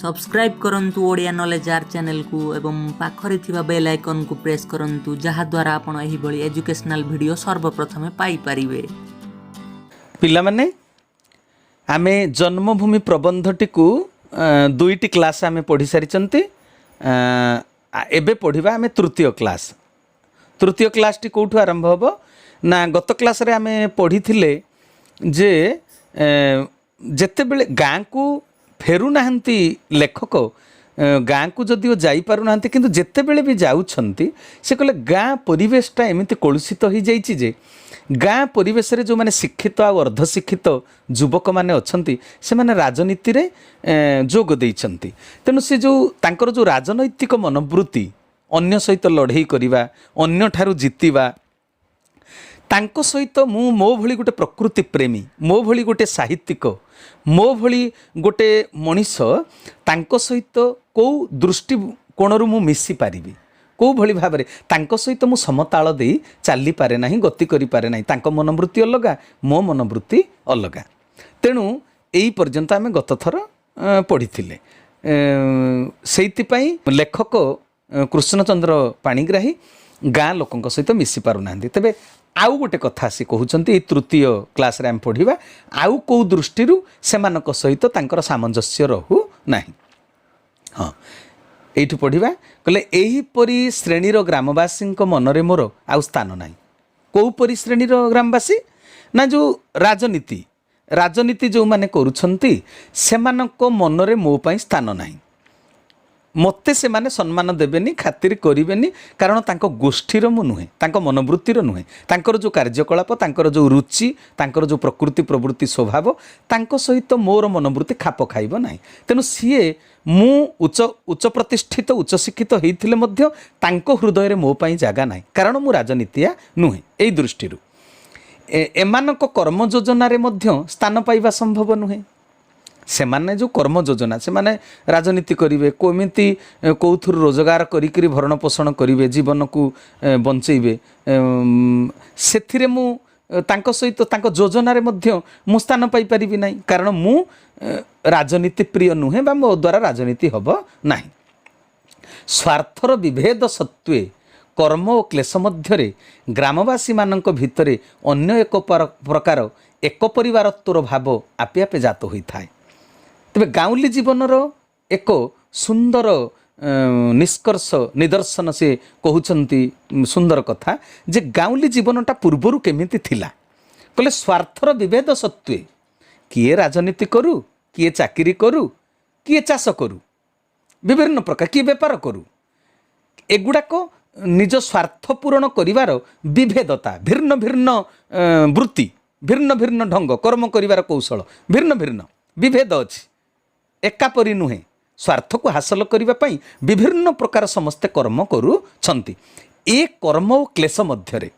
Subscribe କରନ୍ତୁ Odia knowledge ଆର୍ ଚ୍ୟାନେଲକୁ ଏବଂ ପାଖରେ ଥିବା ବେଲ୍ ଆଇକନ୍କୁ ପ୍ରେସ୍ କରନ୍ତୁ, ଯାହାଦ୍ୱାରା ଆପଣ ଏହିଭଳି ଏଜୁକେସନାଲ୍ ଭିଡ଼ିଓ ସର୍ବପ୍ରଥମେ ପାଇପାରିବେ। ପିଲାମାନେ, ଆମେ ଜନ୍ମଭୂମି ପ୍ରବନ୍ଧଟିକୁ ଦୁଇଟି କ୍ଲାସ୍ ଆମେ ପଢ଼ି ସାରିଛନ୍ତି। ଏବେ ପଢ଼ିବା ଆମେ ତୃତୀୟ କ୍ଲାସ୍। ତୃତୀୟ କ୍ଲାସ୍ଟି କେଉଁଠୁ ଆରମ୍ଭ ହେବ ନା, ଗତ କ୍ଲାସ୍ରେ ଆମେ ପଢ଼ିଥିଲେ ଯେ ଯେତେବେଳେ ଗାଁକୁ ଫେରୁନାହାନ୍ତି ଲେଖକ, ଗାଁକୁ ଯଦିଓ ଯାଇପାରୁନାହାନ୍ତି, କିନ୍ତୁ ଯେତେବେଳେ ବି ଯାଉଛନ୍ତି, ସେ କହିଲେ ଗାଁ ପରିବେଶଟା ଏମିତି କଳୁଷିତ ହୋଇଯାଇଛି ଯେ ଗାଁ ପରିବେଶରେ ଯେଉଁମାନେ ଶିକ୍ଷିତ ଆଉ ଅର୍ଦ୍ଧଶିକ୍ଷିତ ଯୁବକମାନେ ଅଛନ୍ତି, ସେମାନେ ରାଜନୀତିରେ ଯୋଗ ଦେଇଛନ୍ତି। ତେଣୁ ସେ ଯେଉଁ ତାଙ୍କର ଯେଉଁ ରାଜନୈତିକ ମନୋବୃତ୍ତି, ଅନ୍ୟ ସହିତ ଲଢ଼େଇ କରିବା, ଅନ୍ୟଠାରୁ ଜିତିବା, ତାଙ୍କ ସହିତ ମୁଁ ମୋ ଭଳି ଗୋଟେ ପ୍ରକୃତି ପ୍ରେମୀ, ମୋ ଭଳି ଗୋଟେ ସାହିତ୍ୟିକ, ମୋ ଭଳି ଗୋଟେ ମଣିଷ ତାଙ୍କ ସହିତ କେଉଁ ଦୃଷ୍ଟିକୋଣରୁ ମୁଁ ମିଶି ପାରିବି? କେଉଁ ଭଳି ଭାବରେ ତାଙ୍କ ସହିତ ମୁଁ ସମତାଳ ଦେଇ ଚାଲିପାରେ ନାହିଁ, ଗତି କରିପାରେ ନାହିଁ। ତାଙ୍କ ମନୋବୃତ୍ତି ଅଲଗା, ମୋ ମନୋବୃତ୍ତି ଅଲଗା। ତେଣୁ ଏଇ ପର୍ଯ୍ୟନ୍ତ ଆମେ ଗତ ଥର ପଢ଼ିଥିଲେ। ସେଇଥିପାଇଁ ଲେଖକ କୃଷ୍ଣଚନ୍ଦ୍ର ପାଣିଗ୍ରାହୀ ଗାଁ ଲୋକଙ୍କ ସହିତ ମିଶି ପାରୁନାହାନ୍ତି। ତେବେ ଆଉ ଗୋଟେ କଥା ସେ କହୁଛନ୍ତି, ଏଇ ତୃତୀୟ କ୍ଲାସ୍ରେ ଆମେ ପଢ଼ିବା ଆଉ କେଉଁ ଦୃଷ୍ଟିରୁ ସେମାନଙ୍କ ସହିତ ତାଙ୍କର ସାମଞ୍ଜସ୍ୟ ରହୁ ନାହିଁ। ହଁ, ଏଇଠୁ ପଢ଼ିବା। କହିଲେ, ଏହିପରି ଶ୍ରେଣୀର ଗ୍ରାମବାସୀଙ୍କ ମନରେ ମୋର ଆଉ ସ୍ଥାନ ନାହିଁ। କେଉଁପରି ଶ୍ରେଣୀର ଗ୍ରାମବାସୀ ନା, ଯେଉଁ ରାଜନୀତି ଯେଉଁମାନେ କରୁଛନ୍ତି, ସେମାନଙ୍କ ମନରେ ମୋ ପାଇଁ ସ୍ଥାନ ନାହିଁ। ମୋତେ ସେମାନେ ସମ୍ମାନ ଦେବେନି, ଖାତିର କରିବେନି, କାରଣ ତାଙ୍କ ଗୋଷ୍ଠୀର ମୁଁ ନୁହେଁ, ତାଙ୍କ ମନୋବୃତ୍ତିର ନୁହେଁ। ତାଙ୍କର ଯେଉଁ କାର୍ଯ୍ୟକଳାପ, ତାଙ୍କର ଯେଉଁ ରୁଚି, ତାଙ୍କର ଯେଉଁ ପ୍ରକୃତି ପ୍ରବୃତ୍ତି ସ୍ୱଭାବ, ତାଙ୍କ ସହିତ ମୋର ମନୋବୃତ୍ତି ଖାପ ଖାଇବ ନାହିଁ। ତେଣୁ ସିଏ ମୁଁ ଉଚ୍ଚ ପ୍ରତିଷ୍ଠିତ, ଉଚ୍ଚଶିକ୍ଷିତ ହେଇଥିଲେ ମଧ୍ୟ ତାଙ୍କ ହୃଦୟରେ ମୋ ପାଇଁ ଜାଗା ନାହିଁ, କାରଣ ମୁଁ ରାଜନୀତିଆ ନୁହେଁ। ଏଇ ଦୃଷ୍ଟିରୁ ଏମାନଙ୍କ କର୍ମ ଯୋଜନାରେ ମଧ୍ୟ ସ୍ଥାନ ପାଇବା ସମ୍ଭବ ନୁହେଁ। ସେମାନେ ଯେଉଁ କର୍ମ ଯୋଜନା, ସେମାନେ ରାଜନୀତି କରିବେ, କେମିତି କେଉଁଥିରୁ ରୋଜଗାର କରିକିରି ଭରଣ ପୋଷଣ କରିବେ, ଜୀବନକୁ ବଞ୍ଚେଇବେ, ସେଥିରେ ମୁଁ ତାଙ୍କ ସହିତ ତାଙ୍କ ଯୋଜନାରେ ମଧ୍ୟ ମୁଁ ସ୍ଥାନ ପାଇପାରିବି ନାହିଁ, କାରଣ ମୁଁ ରାଜନୀତି ପ୍ରିୟ ନୁହେଁ ବା ମୋ ଦ୍ୱାରା ରାଜନୀତି ହେବ ନାହିଁ। ସ୍ୱାର୍ଥର ବିଭେଦ ସତ୍ତ୍ୱେ କର୍ମ ଓ କ୍ଲେଶ ମଧ୍ୟରେ ଗ୍ରାମବାସୀମାନଙ୍କ ଭିତରେ ଅନ୍ୟ ଏକ ପ୍ରକାର ଏକ ପରିବାରତ୍ୱର ଭାବ ଆପେ ଆପେ ଜାତ ହୋଇଥାଏ। ତେବେ ଗାଉଁଲି ଜୀବନର ଏକ ସୁନ୍ଦର ନିଷ୍କର୍ଷ, ନିଦର୍ଶନ ସେ କହୁଛନ୍ତି, ସୁନ୍ଦର କଥା ଯେ ଗାଉଁଲି ଜୀବନଟା ପୂର୍ବରୁ କେମିତି ଥିଲା। କହିଲେ, ସ୍ୱାର୍ଥର ବିଭେଦ ସତ୍ତ୍ୱେ କିଏ ରାଜନୀତି କରୁ, କିଏ ଚାକିରି କରୁ, କିଏ ଚାଷ କରୁ, ବିଭିନ୍ନ ପ୍ରକାର, କିଏ ବେପାର କରୁ, ଏଗୁଡ଼ାକ ନିଜ ସ୍ୱାର୍ଥ ପୂରଣ କରିବାର ବିଭେଦତା, ଭିନ୍ନ ଭିନ୍ନ ବୃତ୍ତି, ଭିନ୍ନ ଭିନ୍ନ ଢଙ୍ଗ, କର୍ମ କରିବାର କୌଶଳ ଭିନ୍ନ ଭିନ୍ନ, ବିଭେଦ ଅଛି, ଏକାପରି ନୁହେଁ। ସ୍ୱାର୍ଥକୁ ହାସଲ କରିବା ପାଇଁ ବିଭିନ୍ନ ପ୍ରକାର ସମସ୍ତେ କର୍ମ କରୁଛନ୍ତି। ଏ କର୍ମ ଓ କ୍ଲେଶ ମଧ୍ୟରେ,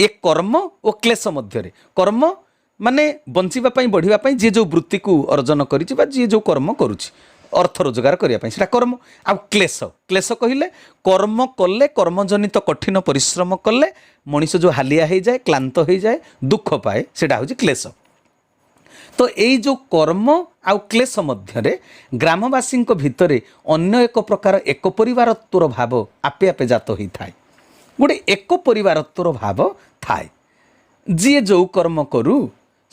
ଏ କର୍ମ ଓ କ୍ଲେଶ ମଧ୍ୟରେ, କର୍ମ ମାନେ ବଞ୍ଚିବା ପାଇଁ, ବଢ଼ିବା ପାଇଁ ଯିଏ ଯେଉଁ ବୃତ୍ତିକୁ ଅର୍ଜନ କରିଛି ବା ଯିଏ ଯେଉଁ କର୍ମ କରୁଛି ଅର୍ଥ ରୋଜଗାର କରିବା ପାଇଁ, ସେଇଟା କର୍ମ। ଆଉ କ୍ଲେଶ, କ୍ଲେଶ କହିଲେ କର୍ମ କଲେ, କର୍ମଜନିତ କଠିନ ପରିଶ୍ରମ କଲେ ମଣିଷ ଯେଉଁ ହାଲିଆ ହେଇଯାଏ, କ୍ଳାନ୍ତ ହେଇଯାଏ, ଦୁଃଖ ପାଏ, ସେଇଟା ହେଉଛି କ୍ଲେଶ। ତ ଏଇ ଯେଉଁ କର୍ମ ଆଉ କ୍ଲେଶ ମଧ୍ୟରେ ଗ୍ରାମବାସୀଙ୍କ ଭିତରେ ଅନ୍ୟ ଏକ ପ୍ରକାର ଏକ ପରିବାରତ୍ୱର ଭାବ ଆପେ ଆପେ ଜାତ ହୋଇଥାଏ। ଗୋଟେ ଏକ ପରିବାରତ୍ୱର ଭାବ ଥାଏ। ଯିଏ ଯେଉଁ କର୍ମ କରୁ,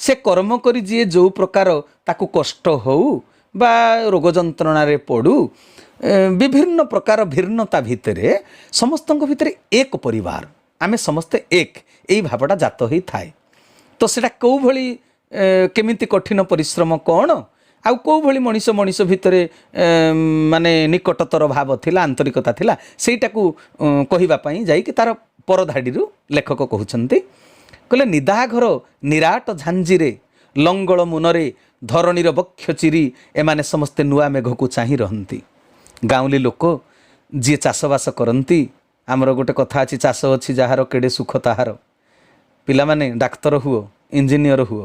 ସେ କର୍ମ କରି ଯିଏ ଯେଉଁ ପ୍ରକାର ତାକୁ କଷ୍ଟ ହଉ ବା ରୋଗ ଯନ୍ତ୍ରଣାରେ ପଡ଼ୁ, ବିଭିନ୍ନ ପ୍ରକାର ଭିନ୍ନତା ଭିତରେ ସମସ୍ତଙ୍କ ଭିତରେ ଏକ ପରିବାର, ଆମେ ସମସ୍ତେ ଏକ, ଏଇ ଭାବଟା ଜାତ ହୋଇଥାଏ। ତ ସେଇଟା କେଉଁ ଭଳି କେମିତି କଠିନ ପରିଶ୍ରମ କ'ଣ ଆଉ କେଉଁ ଭଳି ମଣିଷ ମଣିଷ ଭିତରେ ମାନେ ନିକଟତର ଭାବ ଥିଲା, ଆନ୍ତରିକତା ଥିଲା, ସେଇଟାକୁ କହିବା ପାଇଁ ଯାଇକି ତାର ପରଧାଡ଼ିରୁ ଲେଖକ କହୁଛନ୍ତି। କହିଲେ, ନିଦାଘର ନିରାଟ ଝାଞ୍ଜିରେ, ଲଙ୍ଗଳ ମୁନରେ ଧରଣୀର ବକ୍ଷ ଚିରି ଏମାନେ ସମସ୍ତେ ନୂଆ ମେଘକୁ ଚାହିଁ ରହନ୍ତି। ଗାଉଁଲି ଲୋକ ଯିଏ ଚାଷବାସ କରନ୍ତି, ଆମର ଗୋଟେ କଥା ଅଛି, ଚାଷ ଅଛି ଯାହାର କେଡ଼େ ସୁଖ ତାହାର। ପିଲାମାନେ, ଡାକ୍ତର ହୁଅ, ଇଞ୍ଜିନିୟର ହୁଅ,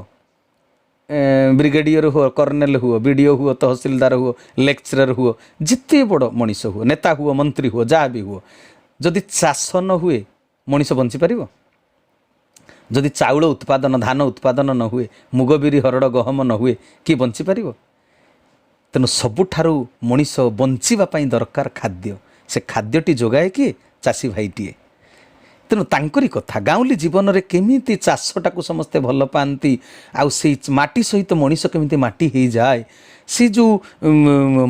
ବ୍ରିଗେଡ଼ିୟର ହୁଅ, କର୍ଣ୍ଣେଲ ହୁଅ, ବିଡ଼ିଓ ହୁଅ, ତହସିଲଦାର ହୁଅ, ଲେକ୍ଚରର ହୁଅ, ଯେତେ ବଡ଼ ମଣିଷ ହୁଅ, ନେତା ହୁଅ, ମନ୍ତ୍ରୀ ହୁଅ, ଯାହା ବି ହୁଅ, ଯଦି ଚାଷ ନ ହୁଏ ମଣିଷ ବଞ୍ଚିପାରିବ? ଯଦି ଚାଉଳ ଉତ୍ପାଦନ, ଧାନ ଉତ୍ପାଦନ ନ ହୁଏ, ମୁଗ, ବିରି, ହରଡ଼, ଗହମ ନ ହୁଏ, କିଏ ବଞ୍ଚିପାରିବ? ତେଣୁ ସବୁଠାରୁ ମଣିଷ ବଞ୍ଚିବା ପାଇଁ ଦରକାର ଖାଦ୍ୟ। ସେ ଖାଦ୍ୟଟି ଯୋଗାଏ କିଏ? ଚାଷୀ ଭାଇଟିଏ। ତେଣୁ ତାଙ୍କରି କଥା, ଗାଉଁଲି ଜୀବନରେ କେମିତି ଚାଷଟାକୁ ସମସ୍ତେ ଭଲ ପାଆନ୍ତି ଆଉ ସେଇ ମାଟି ସହିତ ମଣିଷ କେମିତି ମାଟି ହେଇଯାଏ, ସେ ଯେଉଁ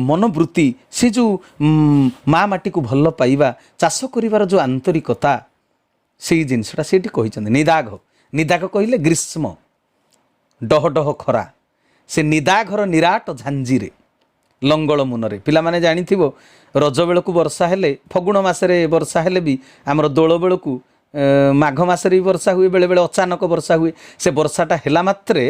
ମନୋବୃତ୍ତି, ସେ ଯେଉଁ ମା ମାଟିକୁ ଭଲ ପାଇବା, ଚାଷ କରିବାର ଯେଉଁ ଆନ୍ତରିକତା, ସେଇ ଜିନିଷଟା ସେଇଠି କହିଛନ୍ତି। ନିଦାଘ, ନିଦାଘ କହିଲେ ଗ୍ରୀଷ୍ମ, ଡହ ଡହ ଖରା। ସେ ନିଦାଘର ନିରାଟ ଝାଞ୍ଜିରେ ଲଙ୍ଗଳ ମୁନରେ। ପିଲାମାନେ ଜାଣିଥିବ, ରଜ ବେଳକୁ ବର୍ଷା ହେଲେ, ଫଗୁଣ ମାସରେ ବର୍ଷା ହେଲେ ବି ଆମର ଦୋଳ ବେଳକୁ ମାଘ ମାସରେ ବି ବର୍ଷା ହୁଏ। ବେଳେବେଳେ ଅଚାନକ ବର୍ଷା ହୁଏ। ସେ ବର୍ଷାଟା ହେଲା ମାତ୍ରେ,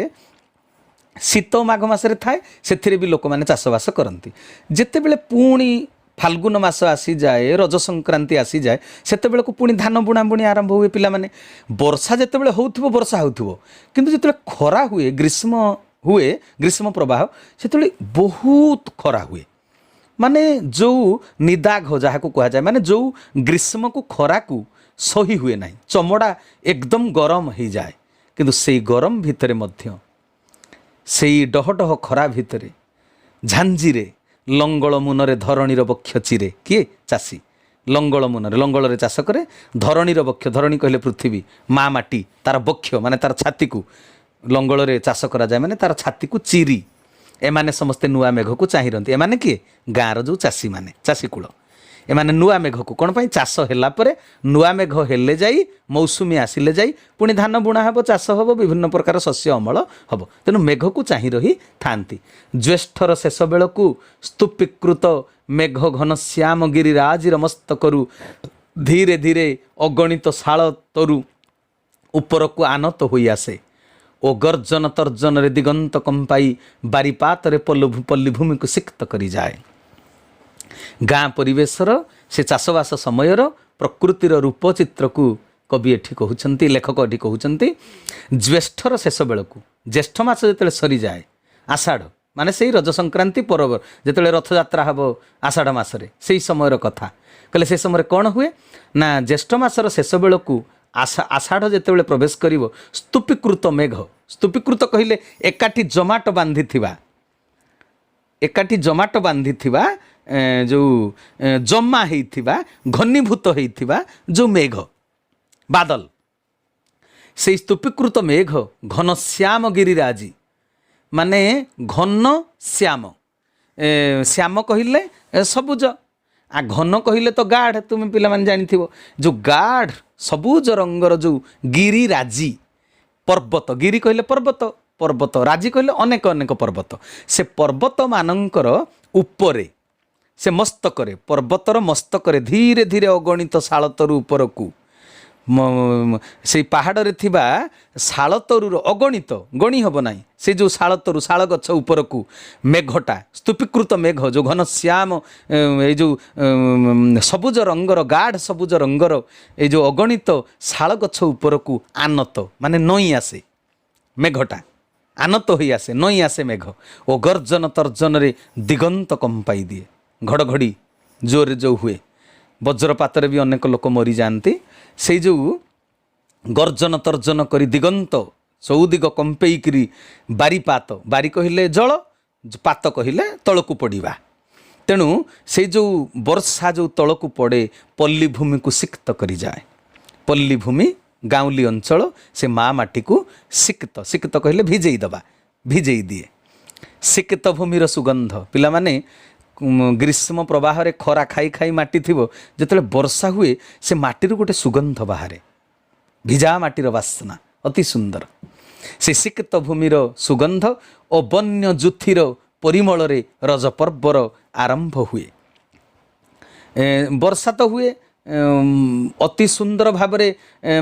ଶୀତ ମାଘ ମାସରେ ଥାଏ, ସେଥିରେ ବି ଲୋକମାନେ ଚାଷବାସ କରନ୍ତି। ଯେତେବେଳେ ପୁଣି ଫାଲ୍ଗୁନ ମାସ ଆସିଯାଏ, ରଜ ସଂକ୍ରାନ୍ତି ଆସିଯାଏ, ସେତେବେଳକୁ ପୁଣି ଧାନ ବୁଣାବୁଣି ଆରମ୍ଭ ହୁଏ। ପିଲାମାନେ, ବର୍ଷା ଯେତେବେଳେ ହେଉଥିବ, ବର୍ଷା ହେଉଥିବ, କିନ୍ତୁ ଯେତେବେଳେ ଖରା ହୁଏ, ଗ୍ରୀଷ୍ମ ହୁଏ, ଗ୍ରୀଷ୍ମ ପ୍ରବାହ, ସେତେବେଳେ ବହୁତ ଖରା ହୁଏ। ମାନେ ଯେଉଁ ନିଦାଘ ଯାହାକୁ କୁହାଯାଏ, ମାନେ ଯେଉଁ ଗ୍ରୀଷ୍ମକୁ, ଖରାକୁ ସହି ହୁଏ ନାହିଁ, ଚମଡ଼ା ଏକଦମ ଗରମ ହେଇଯାଏ। କିନ୍ତୁ ସେଇ ଗରମ ଭିତରେ ମଧ୍ୟ, ସେଇ ଡହ ଡହ ଖରା ଭିତରେ, ଝାଞ୍ଜିରେ ଲଙ୍ଗଳ ମୁନରେ ଧରଣୀର ବକ୍ଷ ଚିରେ। କିଏ? ଚାଷୀ। ଲଙ୍ଗଳ ମୁନରେ, ଲଙ୍ଗଳରେ ଚାଷ କରେ। ଧରଣୀର ବକ୍ଷ, ଧରଣୀ କହିଲେ ପୃଥିବୀ, ମା ମାଟି, ତାର ବକ୍ଷ ମାନେ ତାର ଛାତିକୁ ଲଙ୍ଗଳରେ ଚାଷ କରାଯାଏ, ମାନେ ତାର ଛାତିକୁ ଚିରି ଏମାନେ ସମସ୍ତେ ନୂଆ ମେଘକୁ ଚାହିଁ ରହନ୍ତି। ଏମାନେ କିଏ? ଗାଁର ଯେଉଁ ଚାଷୀମାନେ, ଚାଷୀକୂଳ। ଏମାନେ ନୂଆ ମେଘକୁ କ'ଣ ପାଇଁ? ଚାଷ ହେଲା ପରେ ନୂଆ ମେଘ ହେଲେ ଯାଇ, ମୌସୁମୀ ଆସିଲେ ଯାଇ ପୁଣି ଧାନ ବୁଣା ହେବ, ଚାଷ ହେବ, ବିଭିନ୍ନ ପ୍ରକାର ଶସ୍ୟ ଅମଳ ହେବ। ତେଣୁ ମେଘକୁ ଚାହିଁ ରହିଥାନ୍ତି। ଜ୍ୟେଷ୍ଠର ଶେଷ ବେଳକୁ ସ୍ତୂପୀକୃତ ମେଘ ଘନଶ୍ୟାମ ଗିରିରାଜିର ମସ୍ତକରୁ ଧୀରେ ଧୀରେ ଅଗଣିତ ଶାଳ ତରୁ ଉପରକୁ ଆନତ ହୋଇ ଆସେ ଓ ଗର୍ଜନ ତର୍ଜନରେ ଦିଗନ୍ତ କମ୍ପାଇ ବାରିପାତରେ ପଲ୍ଲୀଭୂମିକୁ ସିକ୍ତ କରିଯାଏ। ଗାଁ ପରିବେଶର ସେ ଚାଷବାସ ସମୟର ପ୍ରକୃତିର ରୂପ ଚିତ୍ରକୁ କବି ଏଠି କହୁଛନ୍ତି, ଲେଖକ ଏଠି କହୁଛନ୍ତି। ଜ୍ୟେଷ୍ଠର ଶେଷ ବେଳକୁ, ଜ୍ୟେଷ୍ଠ ମାସ ଯେତେବେଳେ ସରିଯାଏ, ଆଷାଢ଼ ମାନେ ସେଇ ରଜ ସଂକ୍ରାନ୍ତି ପରବ, ଯେତେବେଳେ ରଥଯାତ୍ରା ହେବ ଆଷାଢ଼ ମାସରେ, ସେଇ ସମୟର କଥା କହିଲେ। ସେ ସମୟରେ କ'ଣ ହୁଏ ନା, ଜ୍ୟେଷ୍ଠ ମାସର ଶେଷ ବେଳକୁ ଆଷାଢ଼ ଯେତେବେଳେ ପ୍ରବେଶ କରିବ, ସ୍ତୂପୀକୃତ ମେଘ, ସ୍ତୂପୀକୃତ କହିଲେ ଏକାଠି ଜମାଟ ବାନ୍ଧିଥିବା, ଏକାଠି ଜମାଟ ବାନ୍ଧିଥିବା, ଯେଉଁ ଜମା ହେଇଥିବା, ଘନୀଭୂତ ହେଇଥିବା ଯେଉଁ ମେଘ, ବାଦଲ, ସେଇ ସ୍ତୂପୀକୃତ ମେଘ ଘନଶ୍ୟାମ ଗିରିରାଜି, ମାନେ ଘନ ଶ୍ୟାମ। ଶ୍ୟାମ କହିଲେ ସବୁଜ, ଆ ଘନ କହିଲେ ତ ଗାଢ଼। ତୁମେ ପିଲାମାନେ ଜାଣିଥିବ, ଯେଉଁ ଗାଢ଼ ସବୁଜ ରଙ୍ଗର ଯେଉଁ ଗିରିରାଜି ପର୍ବତ, ଗିରି କହିଲେ ପର୍ବତ, ପର୍ବତ ରାଜି କହିଲେ ଅନେକ ଅନେକ ପର୍ବତ, ସେ ପର୍ବତମାନଙ୍କର ଉପରେ, ସେ ମସ୍ତକରେ, ପର୍ବତର ମସ୍ତକରେ ଧୀରେ ଧୀରେ ଅଗଣିତ ଶାଳତରୁ ଉପରକୁ, ସେଇ ପାହାଡ଼ରେ ଥିବା ଶାଳତରୁର ଅଗଣିତ, ଗଣି ହେବ ନାହିଁ, ସେ ଯେଉଁ ଶାଳତରୁ, ଶାଳ ଗଛ ଉପରକୁ ମେଘଟା, ସ୍ତୂପୀକୃତ ମେଘ ଯେଉଁ ଘନଶ୍ୟାମ, ଏଇ ଯେଉଁ ସବୁଜ ରଙ୍ଗର, ଗାଢ଼ ସବୁଜ ରଙ୍ଗର ଏଇ ଯେଉଁ ଅଗଣିତ ଶାଳ ଗଛ ଉପରକୁ ଆନତ ମାନେ ନଇଁ ଆସେ ମେଘଟା, ଆନତ ହୋଇ ଆସେ, ନଇଁ ଆସେ ମେଘ ଓ ଗର୍ଜନ ତର୍ଜନରେ ଦିଗନ୍ତ କମ୍ପାଇ ଦିଏ। ଘଡ଼ଘଡ଼ି ଜୋରରେ ଯେଉଁ ହୁଏ, ବଜ୍ରପାତରେ ବି ଅନେକ ଲୋକ ମରିଯାଆନ୍ତି। ସେଇ ଯେଉଁ ଗର୍ଜନ ତର୍ଜନ କରି ଦିଗନ୍ତ ଚଉଦିଗ କମ୍ପେଇକିରି ବାରିପାତ, ବାରି କହିଲେ ଜଳ, ପାତ କହିଲେ ତଳକୁ ପଡ଼ିବା। ତେଣୁ ସେଇ ଯେଉଁ ବର୍ଷା ଯେଉଁ ତଳକୁ ପଡ଼େ, ପଲ୍ଲୀ ଭୂମିକୁ ସିକ୍ତ କରିଯାଏ। ପଲ୍ଲୀ ଭୂମି, ଗାଉଁଲି ଅଞ୍ଚଳ, ସେ ମା ମାଟିକୁ ସିକ୍ତ, ସିକ୍ତ କହିଲେ ଭିଜେଇ ଦେବା, ଭିଜେଇ ଦିଏ। ସିକ୍ତ ଭୂମିର ସୁଗନ୍ଧ, ପିଲାମାନେ, ଗ୍ରୀଷ୍ମ ପ୍ରବାହରେ ଖରା ଖାଇ ଖାଇ ମାଟି ଥିବ, ଯେତେବେଳେ ବର୍ଷା ହୁଏ ସେ ମାଟିରୁ ଗୋଟେ ସୁଗନ୍ଧ ବାହାରେ, ଭିଜା ମାଟିର ବାସ୍ନା ଅତି ସୁନ୍ଦର। ସେ ସିକ୍ତ ଭୂମିର ସୁଗନ୍ଧ ଓ ବନ୍ୟ ଯୁଥିର ପରିମଳରେ ରଜ ପର୍ବର ଆରମ୍ଭ ହୁଏ। ବର୍ଷା ତ ହୁଏ, ଅତି ସୁନ୍ଦର ଭାବରେ,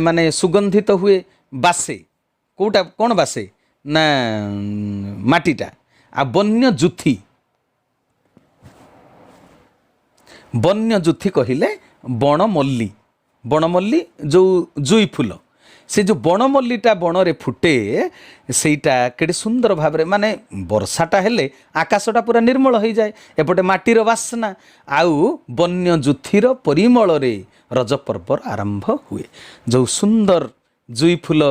ମାନେ ସୁଗନ୍ଧିତ ହୁଏ, ବାସେ। କେଉଁଟା କ'ଣ ବାସେ ନା ମାଟିଟା। ଆଉ ବନ୍ୟ ଯୁଥି, ବନ୍ୟ ଯୁଥି କହିଲେ ବଣମଲ୍ଲି, ବଣମଲ୍ଲି ଯେଉଁ ଜୁଇ ଫୁଲ, ସେ ଯେଉଁ ବଣମଲ୍ଲିଟା ବଣରେ ଫୁଟେ, ସେଇଟା କେଡ଼େ ସୁନ୍ଦର ଭାବରେ, ମାନେ ବର୍ଷାଟା ହେଲେ ଆକାଶଟା ପୁରା ନିର୍ମଳ ହେଇଯାଏ, ଏପଟେ ମାଟିର ବାସ୍ନା ଆଉ ବନ୍ୟ ଯୁଥିର ପରିମଳରେ ରଜ ପର୍ବର ଆରମ୍ଭ ହୁଏ। ଯେଉଁ ସୁନ୍ଦର ଜୁଇ ଫୁଲ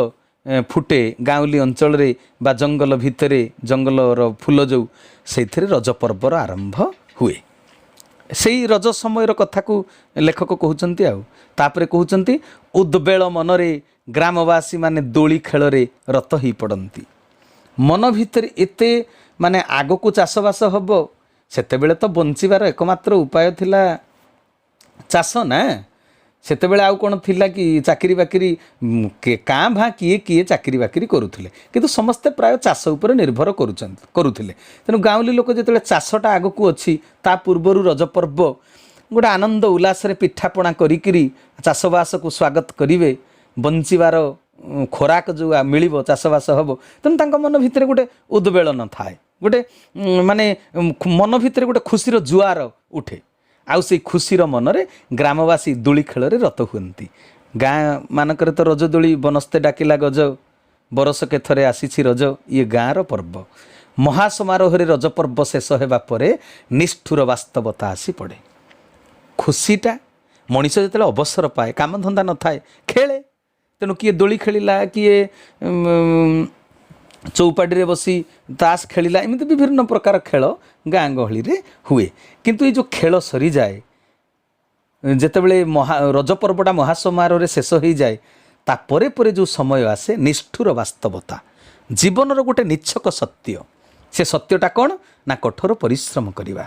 ଫୁଟେ ଗାଉଁଲି ଅଞ୍ଚଳରେ ବା ଜଙ୍ଗଲ ଭିତରେ, ଜଙ୍ଗଲର ଫୁଲ ଯେଉଁ, ସେଇଥିରେ ରଜ ପର୍ବର ଆରମ୍ଭ ହୁଏ। ସେଇ ରଜ ସମୟର କଥାକୁ ଲେଖକ କହୁଛନ୍ତି। ଆଉ ତାପରେ କହୁଛନ୍ତି, ଉଦ୍ବେଳ ମନରେ ଗ୍ରାମବାସୀମାନେ ଦୋଳି ଖେଳରେ ରତ ହେଇପଡ଼ନ୍ତି। ମନ ଭିତରେ ଏତେ ମାନେ ଆଗକୁ ଚାଷବାସ ହେବ, ସେତେବେଳେ ତ ବଞ୍ଚିବାର ଏକମାତ୍ର ଉପାୟ ଥିଲା ଚାଷ ନା। ସେତେବେଳେ ଆଉ କ'ଣ ଥିଲା କି ଚାକିରି ବାକିରି? କାଁ ଭାଁ କିଏ କିଏ ଚାକିରି ବାକିରି କରୁଥିଲେ, କିନ୍ତୁ ସମସ୍ତେ ପ୍ରାୟ ଚାଷ ଉପରେ ନିର୍ଭର କରୁଥିଲେ। ତେଣୁ ଗାଉଁଲି ଲୋକ ଯେତେବେଳେ ଚାଷଟା ଆଗକୁ ଅଛି, ତା ପୂର୍ବରୁ ରଜ ପର୍ବ ଗୋଟେ ଆନନ୍ଦ ଉଲ୍ଲାସରେ ପିଠାପଣା କରିକିରି ଚାଷବାସକୁ ସ୍ୱାଗତ କରିବେ। ବଞ୍ଚିବାର ଖୋରାକ ଯେଉଁ ମିଳିବ, ଚାଷବାସ ହେବ। ତେଣୁ ତାଙ୍କ ମନ ଭିତରେ ଗୋଟେ ଉଦ୍ବେଳନ ଥାଏ, ଗୋଟେ ମାନେ ମନ ଭିତରେ ଗୋଟେ ଖୁସିର ଜୁଆର ଉଠେ। ଆଉ ସେଇ ଖୁସିର ମନରେ ଗ୍ରାମବାସୀ ଦୋଳି ଖେଳରେ ରତ ହୁଅନ୍ତି। ଗାଁ ମାନଙ୍କରେ ତ ରଜ ଦୋଳି, ବନସ୍ତେ ଡାକିଲା ଗଜ, ବରଷକେ ଥରେ ଆସିଛି ରଜ, ଇଏ ଗାଁର ପର୍ବ। ମହାସମାରୋହରେ ରଜ ପର୍ବ ଶେଷ ହେବା ପରେ ନିଷ୍ଠୁର ବାସ୍ତବତା ଆସି ପଡ଼େ। ଖୁସିଟା ମଣିଷ ଯେତେବେଳେ ଅବସର ପାଏ, କାମଧନ୍ଦା ନଥାଏ, ଖେଳେ। ତେଣୁ କିଏ ଦୋଳି ଖେଳିଲା, କିଏ ଚଉପାଡ଼ିରେ ବସି ତାସ ଖେଳିଲା, ଏମିତି ବିଭିନ୍ନ ପ୍ରକାର ଖେଳ ଗାଁ ଗହଳିରେ ହୁଏ। କିନ୍ତୁ ଏଇ ଯେଉଁ ଖେଳ ସରିଯାଏ, ଯେତେବେଳେ ରଜ ପର୍ବଟା ମହାସମାରୋହରେ ଶେଷ ହୋଇଯାଏ, ତା ପରେ ପରେ ଯେଉଁ ସମୟ ଆସେ, ନିଷ୍ଠୁର ବାସ୍ତବତା, ଜୀବନର ଗୋଟେ ନିଚ୍ଛକ ସତ୍ୟ। ସେ ସତ୍ୟଟା କ'ଣ ନା କଠୋର ପରିଶ୍ରମ କରିବା।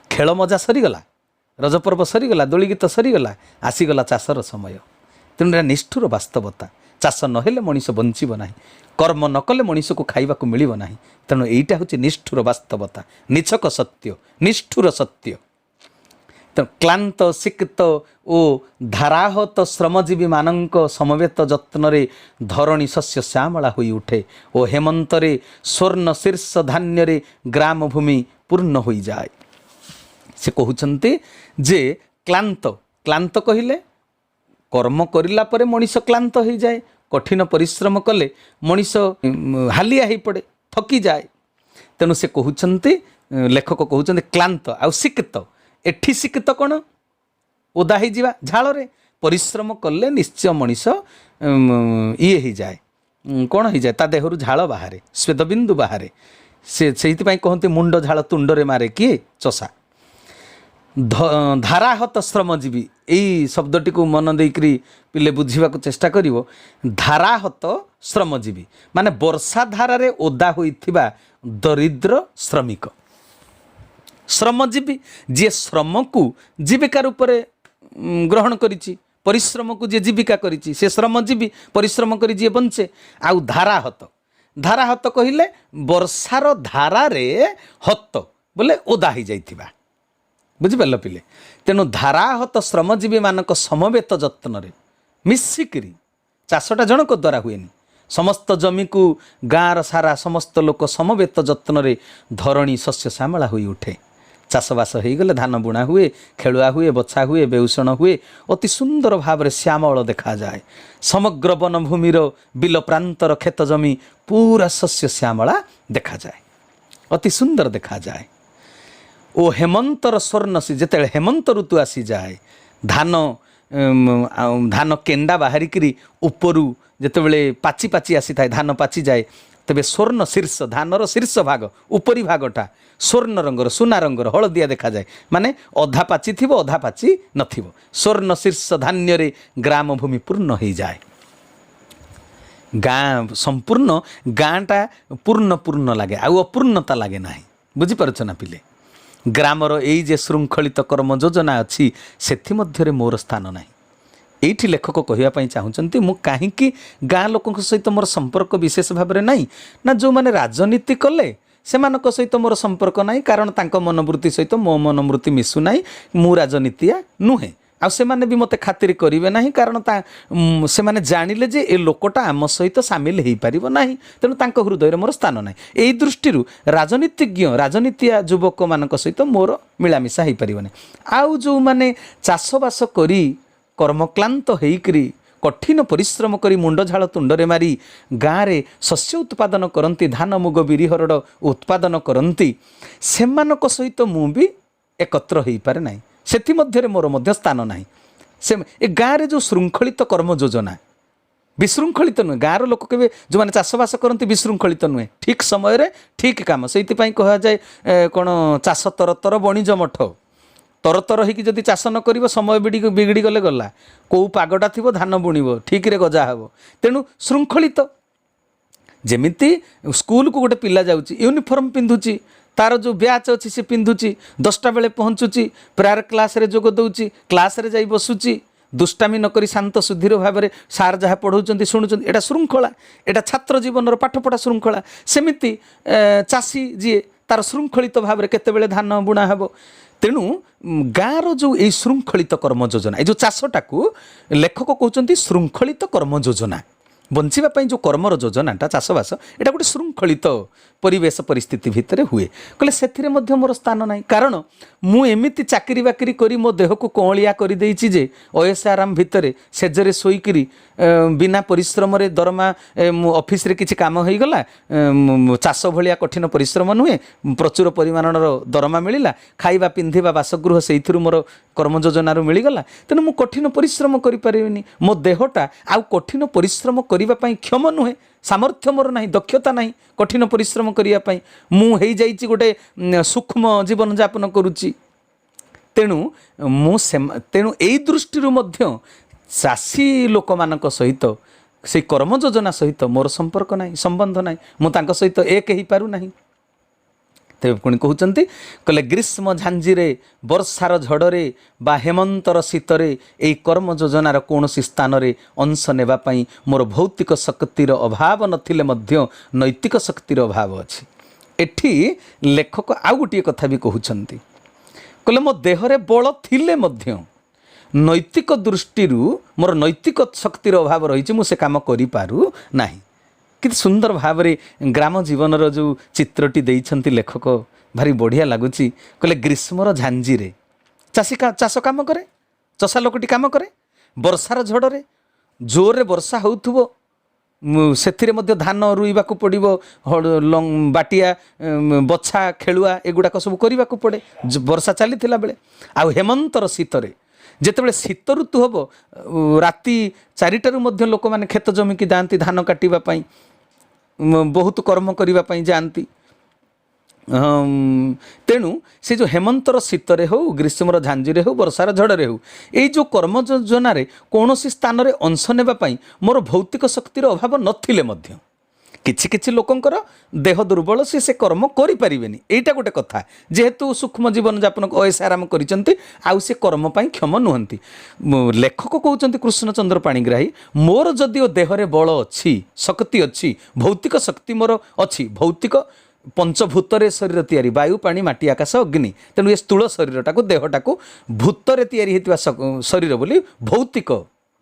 ଖେଳ ମଜା ସରିଗଲା, ରଜ ପର୍ବ ସରିଗଲା, ଦୋଳି ଗୀତ ସରିଗଲା, ଆସିଗଲା ଚାଷର ସମୟ। ତେଣୁ ଏଇଟା ନିଷ୍ଠୁର ବାସ୍ତବତା। ଚାଷ ନହେଲେ ମଣିଷ ବଞ୍ଚିବ ନାହିଁ, କର୍ମ ନ କଲେ ମଣିଷକୁ ଖାଇବାକୁ ମିଳିବ ନାହିଁ। ତେଣୁ ଏଇଟା ହେଉଛି ନିଷ୍ଠୁର ବାସ୍ତବତା, ନିଛକ ସତ୍ୟ, ନିଷ୍ଠୁର ସତ୍ୟ। ତେଣୁ କ୍ଳାନ୍ତ, ସିକ୍ତ ଓ ଧାରାହତ ଶ୍ରମଜୀବୀମାନଙ୍କ ସମବେତ ଯତ୍ନରେ ଧରଣୀ ଶସ୍ୟ ଶ୍ୟାମଳା ହୋଇ ଉଠେ ଓ ହେମନ୍ତରେ ସ୍ୱର୍ଣ୍ଣ ଶୀର୍ଷ ଧାନ୍ୟରେ ଗ୍ରାମଭୂମି ପୂର୍ଣ୍ଣ ହୋଇଯାଏ। ସେ କହୁଛନ୍ତି ଯେ କ୍ଳାନ୍ତ, କ୍ଳାନ୍ତ କହିଲେ କର୍ମ କରିଲା ପରେ ମଣିଷ କ୍ଳାନ୍ତ ହେଇଯାଏ। କଠିନ ପରିଶ୍ରମ କଲେ ମଣିଷ ହାଲିଆ ହେଇପଡ଼େ, ଥକିଯାଏ। ତେଣୁ ସେ କହୁଛନ୍ତି, ଲେଖକ କହୁଛନ୍ତି କ୍ଳାନ୍ତ ଆଉ ସିକ୍ତ। ଏଠି ସିକ୍ତ କ'ଣ? ଓଦା ହେଇଯିବା ଝାଳରେ। ପରିଶ୍ରମ କଲେ ନିଶ୍ଚୟ ମଣିଷ ଇଏ ହେଇଯାଏ, କ'ଣ ହେଇଯାଏ, ତା ଦେହରୁ ଝାଳ ବାହାରେ, ସ୍ୱେଦବିନ୍ଦୁ ବାହାରେ। ସେ ସେଇଥିପାଇଁ କହନ୍ତି, ମୁଣ୍ଡ ଝାଳ ତୁଣ୍ଡରେ ମାରେ କିଏ ଚଷା। ଧାରାହତ ଶ୍ରମଜୀବୀ, ଏଇ ଶବ୍ଦଟିକୁ ମନ ଦେଇକରି ପିଲେ ବୁଝିବାକୁ ଚେଷ୍ଟା କରିବ। ଧାରାହତ ଶ୍ରମଜୀବୀ ମାନେ ବର୍ଷା ଧାରାରେ ଓଦା ହୋଇଥିବା ଦରିଦ୍ର ଶ୍ରମିକ। ଶ୍ରମଜୀବୀ ଯିଏ ଶ୍ରମକୁ ଜୀବିକା ରୂପରେ ଗ୍ରହଣ କରିଛି, ପରିଶ୍ରମକୁ ଯିଏ ଜୀବିକା କରିଛି, ସେ ଶ୍ରମଜୀବୀ, ପରିଶ୍ରମ କରି ଯିଏ ବଞ୍ଚେ। ଆଉ ଧାରାହତ, ଧାରାହତ କହିଲେ ବର୍ଷାର ଧାରାରେ ହତ ବୋଲେ ଓଦା ହେଇଯାଇଥିବା। ବୁଝିପାରିଲ ପିଲେ? ତେଣୁ ଧାରାହତ ଶ୍ରମଜୀବୀମାନଙ୍କ ସମବେତ ଯତ୍ନରେ, ମିଶିକିରି, ଚାଷଟା ଜଣଙ୍କ ଦ୍ୱାରା ହୁଏନି। ସମସ୍ତ ଜମିକୁ ଗାଁର ସାରା ସମସ୍ତ ଲୋକ ସମବେତ ଯତ୍ନରେ ଧରଣୀ ଶସ୍ୟ ଶ୍ୟାମଳା ହୋଇ ଉଠେ। ଚାଷବାସ ହେଇଗଲେ ଧାନ ବୁଣା ହୁଏ, ଖେଳୁଆ ହୁଏ, ବଛା ହୁଏ, ବେଉଷଣ ହୁଏ, ଅତି ସୁନ୍ଦର ଭାବରେ ଶ୍ୟାମଳ ଦେଖାଯାଏ। ସମଗ୍ର ବନଭୂମିର ବିଲ ପ୍ରାନ୍ତର କ୍ଷେତ ଜମି ପୁରା ଶସ୍ୟ ଶ୍ୟାମଳା ଦେଖାଯାଏ, ଅତି ସୁନ୍ଦର ଦେଖାଯାଏ। ଓ ହେମନ୍ତର ସ୍ୱର୍ଣ୍ଣ, ଯେତେବେଳେ ହେମନ୍ତ ଋତୁ ଆସିଯାଏ, ଆଉ ଧାନ କେଣ୍ଡା ବାହାରିକିରି ଉପରୁ ଯେତେବେଳେ ପାଚି ପାଚି ଆସିଥାଏ, ଧାନ ପାଚିଯାଏ, ତେବେ ସ୍ୱର୍ଣ୍ଣ ଶୀର୍ଷ, ଧାନର ଶୀର୍ଷ ଭାଗ, ଉପରି ଭାଗଟା ସ୍ୱର୍ଣ୍ଣ ରଙ୍ଗର, ସୁନା ରଙ୍ଗର, ହଳଦିଆ ଦେଖାଯାଏ। ମାନେ ଅଧା ପାଚିଥିବ, ଅଧା ପାଚି ନଥିବ। ସ୍ୱର୍ଣ୍ଣ ଶୀର୍ଷ ଧାନ୍ୟରେ ଗ୍ରାମଭୂମି ପୂର୍ଣ୍ଣ ହେଇଯାଏ। ଗାଁ ସମ୍ପୂର୍ଣ୍ଣ, ଗାଁଟା ପୂର୍ଣ୍ଣ ପୂର୍ଣ୍ଣ ଲାଗେ, ଆଉ ଅପୂର୍ଣ୍ଣତା ଲାଗେ ନାହିଁ। ବୁଝିପାରୁଛ ନା ପିଲେ? ଗ୍ରାମର ଏଇ ଯେ ଶୃଙ୍ଖଳିତ କର୍ମ ଯୋଜନା ଅଛି, ସେଥିମଧ୍ୟରେ ମୋର ସ୍ଥାନ ନାହିଁ। ଏଇଠି ଲେଖକ କହିବା ପାଇଁ ଚାହୁଁଛନ୍ତି, ମୁଁ କାହିଁକି ଗାଁ ଲୋକଙ୍କ ସହିତ ମୋର ସମ୍ପର୍କ ବିଶେଷ ଭାବରେ ନାହିଁ ନା, ଯେଉଁମାନେ ରାଜନୀତି କଲେ ସେମାନଙ୍କ ସହିତ ମୋର ସମ୍ପର୍କ ନାହିଁ, କାରଣ ତାଙ୍କ ମନୋବୃତ୍ତି ସହିତ ମୋ ମନୋବୃତ୍ତି ମିଶୁନାହିଁ। ମୁଁ ରାଜନୀତିଆ ନୁହେଁ, ଆଉ ସେମାନେ ବି ମୋତେ ଖାତିର କରିବେ ନାହିଁ, କାରଣ ତା ସେମାନେ ଜାଣିଲେ ଯେ ଏ ଲୋକଟା ଆମ ସହିତ ସାମିଲ ହେଇପାରିବ ନାହିଁ। ତେଣୁ ତାଙ୍କ ହୃଦୟରେ ମୋର ସ୍ଥାନ ନାହିଁ। ଏଇ ଦୃଷ୍ଟିରୁ ରାଜନୀତିଜ୍ଞ, ରାଜନୀତିଆ ଯୁବକମାନଙ୍କ ସହିତ ମୋର ମିଳାମିଶା ହେଇପାରିବ ନାହିଁ। ଆଉ ଯେଉଁମାନେ ଚାଷବାସ କରି କର୍ମକ୍ଳାନ୍ତ ହେଇକରି, କଠିନ ପରିଶ୍ରମ କରି, ମୁଣ୍ଡ ଝାଳ ତୁଣ୍ଡରେ ମାରି ଗାଁରେ ଶସ୍ୟ ଉତ୍ପାଦନ କରନ୍ତି, ଧାନ, ମୁଗ, ବିରି, ହରଡ଼ ଉତ୍ପାଦନ କରନ୍ତି, ସେମାନଙ୍କ ସହିତ ମୁଁ ବି ଏକତ୍ର ହେଇପାରେ ନାହିଁ। ସେଥିମଧ୍ୟରେ ମୋର ମଧ୍ୟ ସ୍ଥାନ ନାହିଁ। ସେ ଏ ଗାଁରେ ଯେଉଁ ଶୃଙ୍ଖଳିତ କର୍ମ ଯୋଜନା, ବିଶୃଙ୍ଖଳିତ ନୁହେଁ। ଗାଁର ଲୋକ କେବେ ଯେଉଁମାନେ ଚାଷବାସ କରନ୍ତି ବିଶୃଙ୍ଖଳିତ ନୁହେଁ, ଠିକ୍ ସମୟରେ ଠିକ୍ କାମ। ସେଇଥିପାଇଁ କୁହାଯାଏ କ'ଣ, ଚାଷ ତରତର ବଣିଜ ମଠ। ତରତର ହେଇକି ଯଦି ଚାଷ ନ କରିବ, ସମୟ ବିଗିଡ଼ି ଗଲେ ଗଲା। କେଉଁ ପାଗଟା ଥିବ ଧାନ ବୁଣିବ, ଠିକ୍ରେ ଗଜା ହେବ। ତେଣୁ ଶୃଙ୍ଖଳିତ। ଯେମିତି ସ୍କୁଲକୁ ଗୋଟେ ପିଲା ଯାଉଛି, ୟୁନିଫର୍ମ ପିନ୍ଧୁଛି, ତାର ଯେଉଁ ବ୍ୟାଚ୍ ଅଛି ସେ ପିନ୍ଧୁଛି, 10ଟା ବେଳେ ପହଞ୍ଚୁଛି, ପ୍ରେୟାର କ୍ଲାସ୍ରେ ଯୋଗ ଦେଉଛି, କ୍ଲାସ୍ରେ ଯାଇ ବସୁଛି, ଦୁଷ୍ଟାମି ନ କରି ଶାନ୍ତ ସୁଧୀର ଭାବରେ ସାର୍ ଯାହା ପଢ଼ାଉଛନ୍ତି ଶୁଣୁଛନ୍ତି। ଏଇଟା ଶୃଙ୍ଖଳା। ଏଇଟା ଛାତ୍ର ଜୀବନର ପାଠପଢ଼ା ଶୃଙ୍ଖଳା। ସେମିତି ଚାଷୀ ଯିଏ, ତାର ଶୃଙ୍ଖଳିତ ଭାବରେ କେତେବେଳେ ଧାନ ବୁଣା ହେବ। ତେଣୁ ଗାଁର ଯେଉଁ ଏଇ ଶୃଙ୍ଖଳିତ କର୍ମ ଯୋଜନା, ଏଇ ଯେଉଁ ଚାଷଟାକୁ ଲେଖକ କହୁଛନ୍ତି ଶୃଙ୍ଖଳିତ କର୍ମ ଯୋଜନା। ବଞ୍ଚିବା ପାଇଁ ଯେଉଁ କର୍ମର ଯୋଜନାଟା ଚାଷବାସ, ଏଇଟା ଗୋଟେ ଶୃଙ୍ଖଳିତ ପରିବେଶ ପରିସ୍ଥିତି ଭିତରେ ହୁଏ। କହିଲେ ସେଥିରେ ମଧ୍ୟ ମୋର ସ୍ଥାନ ନାହିଁ, କାରଣ ମୁଁ ଏମିତି ଚାକିରି ବାକିରି କରି ମୋ ଦେହକୁ କଅଁଳିଆ କରିଦେଇଛି ଯେ ଅୟସ ଆରାମ ଭିତରେ ସେଜରେ ଶୋଇକିରି ବିନା ପରିଶ୍ରମରେ ଦରମା, ମୁଁ ଅଫିସରେ କିଛି କାମ ହେଇଗଲା, ଚାଷ ଭଳିଆ କଠିନ ପରିଶ୍ରମ ନୁହେଁ, ପ୍ରଚୁର ପରିମାଣର ଦରମା ମିଳିଲା, ଖାଇବା ପିନ୍ଧିବା ବାସଗୃହ ସେଇଥିରୁ ମୋର କର୍ମ ଯୋଜନାରୁ ମିଳିଗଲା। ତେଣୁ ମୁଁ କଠିନ ପରିଶ୍ରମ କରିପାରିବିନି। ମୋ ଦେହଟା ଆଉ କଠିନ ପରିଶ୍ରମ କରିବା ପାଇଁ କ୍ଷମ ନୁହେଁ। ସାମର୍ଥ୍ୟ ମୋର ନାହିଁ, ଦକ୍ଷତା ନାହିଁ କଠିନ ପରିଶ୍ରମ କରିବା ପାଇଁ। ମୁଁ ହେଇଯାଇଛି ଗୋଟେ ସୂକ୍ଷ୍ମ ଜୀବନଯାପନ କରୁଛି। ତେଣୁ ମୁଁ ସେ ତେଣୁ ଏଇ ଦୃଷ୍ଟିରୁ ମଧ୍ୟ ଚାଷୀ ଲୋକମାନଙ୍କ ସହିତ, ସେଇ କର୍ମ ଯୋଜନା ସହିତ ମୋର ସମ୍ପର୍କ ନାହିଁ, ସମ୍ବନ୍ଧ ନାହିଁ। ମୁଁ ତାଙ୍କ ସହିତ ଏକ ହେଇପାରୁନାହିଁ। ତେବେ ପୁଣି କହୁଛନ୍ତି, କହିଲେ ଗ୍ରୀଷ୍ମ ଝାଞ୍ଜିରେ, ବର୍ଷାର ଝଡ଼ରେ ବା ହେମନ୍ତର ଶୀତରେ ଏଇ କର୍ମ ଯୋଜନାର କୌଣସି ସ୍ଥାନରେ ଅଂଶ ନେବା ପାଇଁ ମୋର ଭୌତିକ ଶକ୍ତିର ଅଭାବ ନଥିଲେ ମଧ୍ୟ ନୈତିକ ଶକ୍ତିର ଅଭାବ ଅଛି। ଏଠି ଲେଖକ ଆଉ ଗୋଟିଏ କଥା ବି କହୁଛନ୍ତି। କହିଲେ ମୋ ଦେହରେ ବଳ ଥିଲେ ମଧ୍ୟ ନୈତିକ ଦୃଷ୍ଟିରୁ ମୋର ନୈତିକ ଶକ୍ତିର ଅଭାବ ରହିଛି, ମୁଁ ସେ କାମ କରିପାରୁ ନାହିଁ। କେତେ ସୁନ୍ଦର ଭାବରେ ଗ୍ରାମ ଜୀବନର ଯେଉଁ ଚିତ୍ରଟି ଦେଇଛନ୍ତି ଲେଖକ, ଭାରି ବଢ଼ିଆ ଲାଗୁଛି। କହିଲେ ଗ୍ରୀଷ୍ମର ଝାଞ୍ଜିରେ ଚାଷୀ ଚାଷ କାମ କରେ, ଚଷା ଲୋକଟି କାମ କରେ। ବର୍ଷାର ଝଡ଼ରେ, ଜୋରରେ ବର୍ଷା ହେଉଥିବ, ସେଥିରେ ମଧ୍ୟ ଧାନ ରୋଇବାକୁ ପଡ଼ିବ, ବାଟିଆ, ବଛା, ଖେଳୁଆ ଏଗୁଡ଼ାକ ସବୁ କରିବାକୁ ପଡ଼େ ବର୍ଷା ଚାଲିଥିଲା ବେଳେ। ଆଉ ହେମନ୍ତର ଶୀତରେ, ଯେତେବେଳେ ଶୀତ ଋତୁ ହେବ, ରାତି 4ଟାରୁ ମଧ୍ୟ ଲୋକମାନେ କ୍ଷେତ ଜମିକି ଯାଆନ୍ତି ଧାନ କାଟିବା ପାଇଁ, ବହୁତ କର୍ମ କରିବା ପାଇଁ ଯାଆନ୍ତି। ତେଣୁ ସେ ଯେଉଁ ହେମନ୍ତର ଶୀତରେ ହେଉ, ଗ୍ରୀଷ୍ମର ଝାଞ୍ଜିରେ ହେଉ, ବର୍ଷାର ଝଡ଼ରେ ହେଉ, ଏଇ ଯେଉଁ କର୍ମ ଯୋଜନାରେ କୌଣସି ସ୍ଥାନରେ ଅଂଶ ନେବା ପାଇଁ ମୋର ଭୌତିକ ଶକ୍ତିର ଅଭାବ ନଥିଲେ ମଧ୍ୟ, କିଛି କିଛି ଲୋକଙ୍କର ଦେହ ଦୁର୍ବଳ, ସେ ସେ କର୍ମ କରିପାରିବେନି, ଏଇଟା ଗୋଟେ କଥା। ଯେହେତୁ ସୂକ୍ଷ୍ମ ଜୀବନଯାପନ ଅୟସ ଆରାମ କରିଛନ୍ତି, ଆଉ ସେ କର୍ମ ପାଇଁ କ୍ଷମ ନୁହନ୍ତି। ଲେଖକ କହୁଛନ୍ତି କୃଷ୍ଣଚନ୍ଦ୍ର ପାଣିଗ୍ରାହୀ, ମୋର ଯଦିଓ ଦେହରେ ବଳ ଅଛି, ଶକ୍ତି ଅଛି, ଭୌତିକ ଶକ୍ତି ମୋର ଅଛି। ଭୌତିକ ପଞ୍ଚଭୂତରେ ଶରୀର ତିଆରି, ବାୟୁ, ପାଣି, ମାଟି, ଆକାଶ, ଅଗ୍ନି। ତେଣୁ ଏ ସ୍ଥୂଳ ଶରୀରଟାକୁ, ଦେହଟାକୁ ଭୂତରେ ତିଆରି ହେଇଥିବା ଶରୀର ବୋଲି ଭୌତିକ